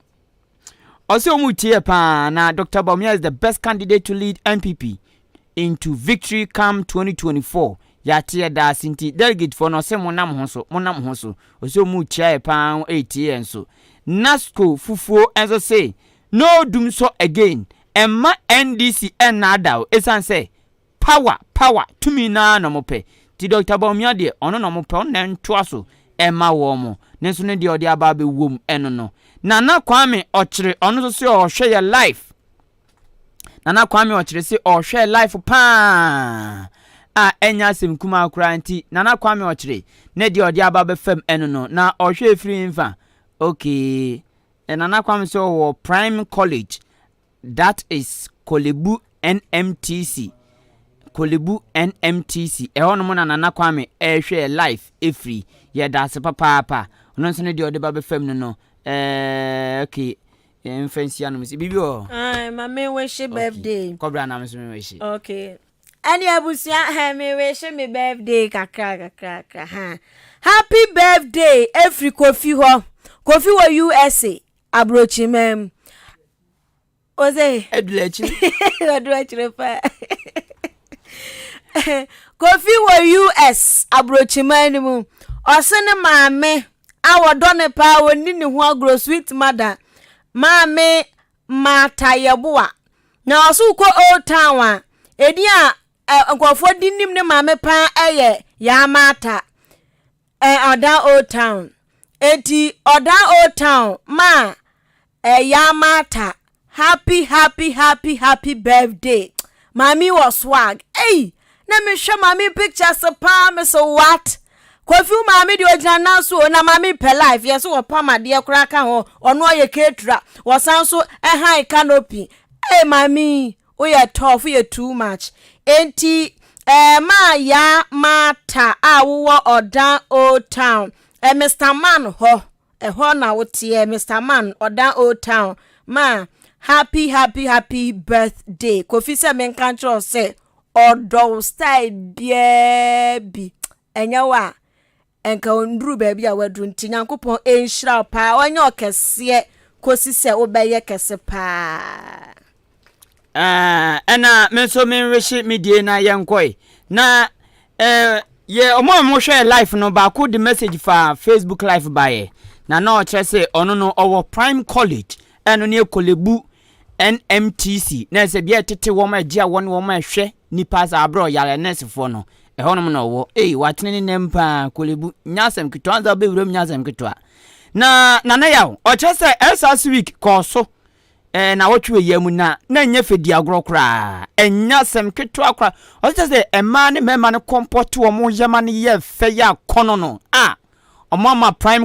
Ɔsɛ ɔmu tie paa na Dr. Bawumia is the best candidate to lead NPP into victory come 2024. Yɛate yɛda ase nti delegate foɔ no ɔsɛ mo nam ho so mo nam ho so ɔsɛ ɔmu tia yɛ paa ɛretie yɛn so. Nasco fufuo nso se no dum so again ɛmma NDC ɛnnaada o ɛsiane sɛ power power tumi naa na ɔmo pɛ nti Dr. Bawumia deɛ ɔno na ɔmo pɛ ɔno na ntoa so ɛma wɔn mo ne nso ne deɛ ɔde aba abɛwom ɛno no. Nana Kwame Ɔkyere ɔno nso so ɔhwɛ yɛ live. Nana Kwame Ɔkyere sɛ ɔhwɛ live paa a ɛnya asɛm kumaa koraa nti Nana Kwame Ɔkyere ne deɛ ɔde aba abɛfam ɛno no na ɔhwɛ efiri nfa. Okay, Nana Kwame sɛ ɔwɔ Prime College, that is Kolebu NMTC, Kolebu NMTC ɛhɔnom na Nana Kwame ɛrehwɛ live efiri. Yɛda ase papaapa. Ɔno nso ne deɛ ɔde ba bɛfam no okay, yɛmfa nsia nom sɛ biribi wɔ hɔ. Ma me wish birthday. Kɔbra nam nso me wish. Okay, ɛne abusua ha me wish me birthday kakra kakra kakra ha. Happy birthday efiri Kofi hɔ. Kofi wɔ USA aburokyimam mu ose. Aduru akyiri. Aduru akyiri paa. Kofi wɔ US aburokyiman no mu. Ɔse ne maame a wɔdɔ ne paa, wɔnni ne ho agorɔ, sweet mother Maame Martha Yɛboa. Na ɔso kɔ Old Town a ɛdin a nkurɔfoɔ di nim ne maame paa ɛyɛ Yaa Martha Ɔdan Old Town. Eti Ɔdan Old Town ma Yaa Martha, happy happy happy happy birthday. Maame wɔ swag. Ei, na mehwɛ maame pictures paa me so what? Kofi maame deɛ ogyina nan so o na maame pɛ life yɛ so wɔpam adeɛ koraa ka ho ɔno ɔyɛ caterer wɔsan so ɛhan canopy. Ei, maame woyɛ tough, woyɛ too much. Enti maa Yaa Martha a wowɔ Ɔdan Old Town Mr Man hɔ ɛhɔ na woteɛ. Mr Man, Ɔdan Old Town ma, happy happy happy birthday. Kofi sɛ menka nkyerɛ sɛ ɔdɔ wo style biara bi ɛnyɛ wo a nka nduru baabi a waduru nti Nyankopɔn ɛnhyira wo paa ɔnyɛ ɔkɛseɛ kɔsi sɛ wobɛyɛ kɛse paa. Ɛna me nso menwehye me die na yɛnkɔe na yɛ ɔmo a mohwɛ live no baako de message fa Facebook live baeɛ na ɔkyerɛ sɛ ɔno no ɔwɔ Prime College ɛno ne Kolebu NMTC na ɛsɛ bia ɛtete wɔn a ɛgye a wɔn wɔn a ɛhwɛ nipa sɛ aberɛ ɔyare nɛɛsefoɔ no ɛhɔnom na ɔwɔ. Ei, watene ne nam paa. Kolebu nya asɛm ketewa ansa wobɛwura mu nya asɛm ketewa na Nana Yaw ɔkyerɛ sɛ ɛsa week kɔɔ so na wɔtwe wɔ mu na nyɛ fɛ di agorɔ koraa ɛnya asɛm ketewa koraa. Ɔkyerɛ sɛ mmaa ne mmarima no kɔmpɔte wɔn yɛma no yɛ fɛ yɛ akɔnɔ no a ɔmo ama Prime.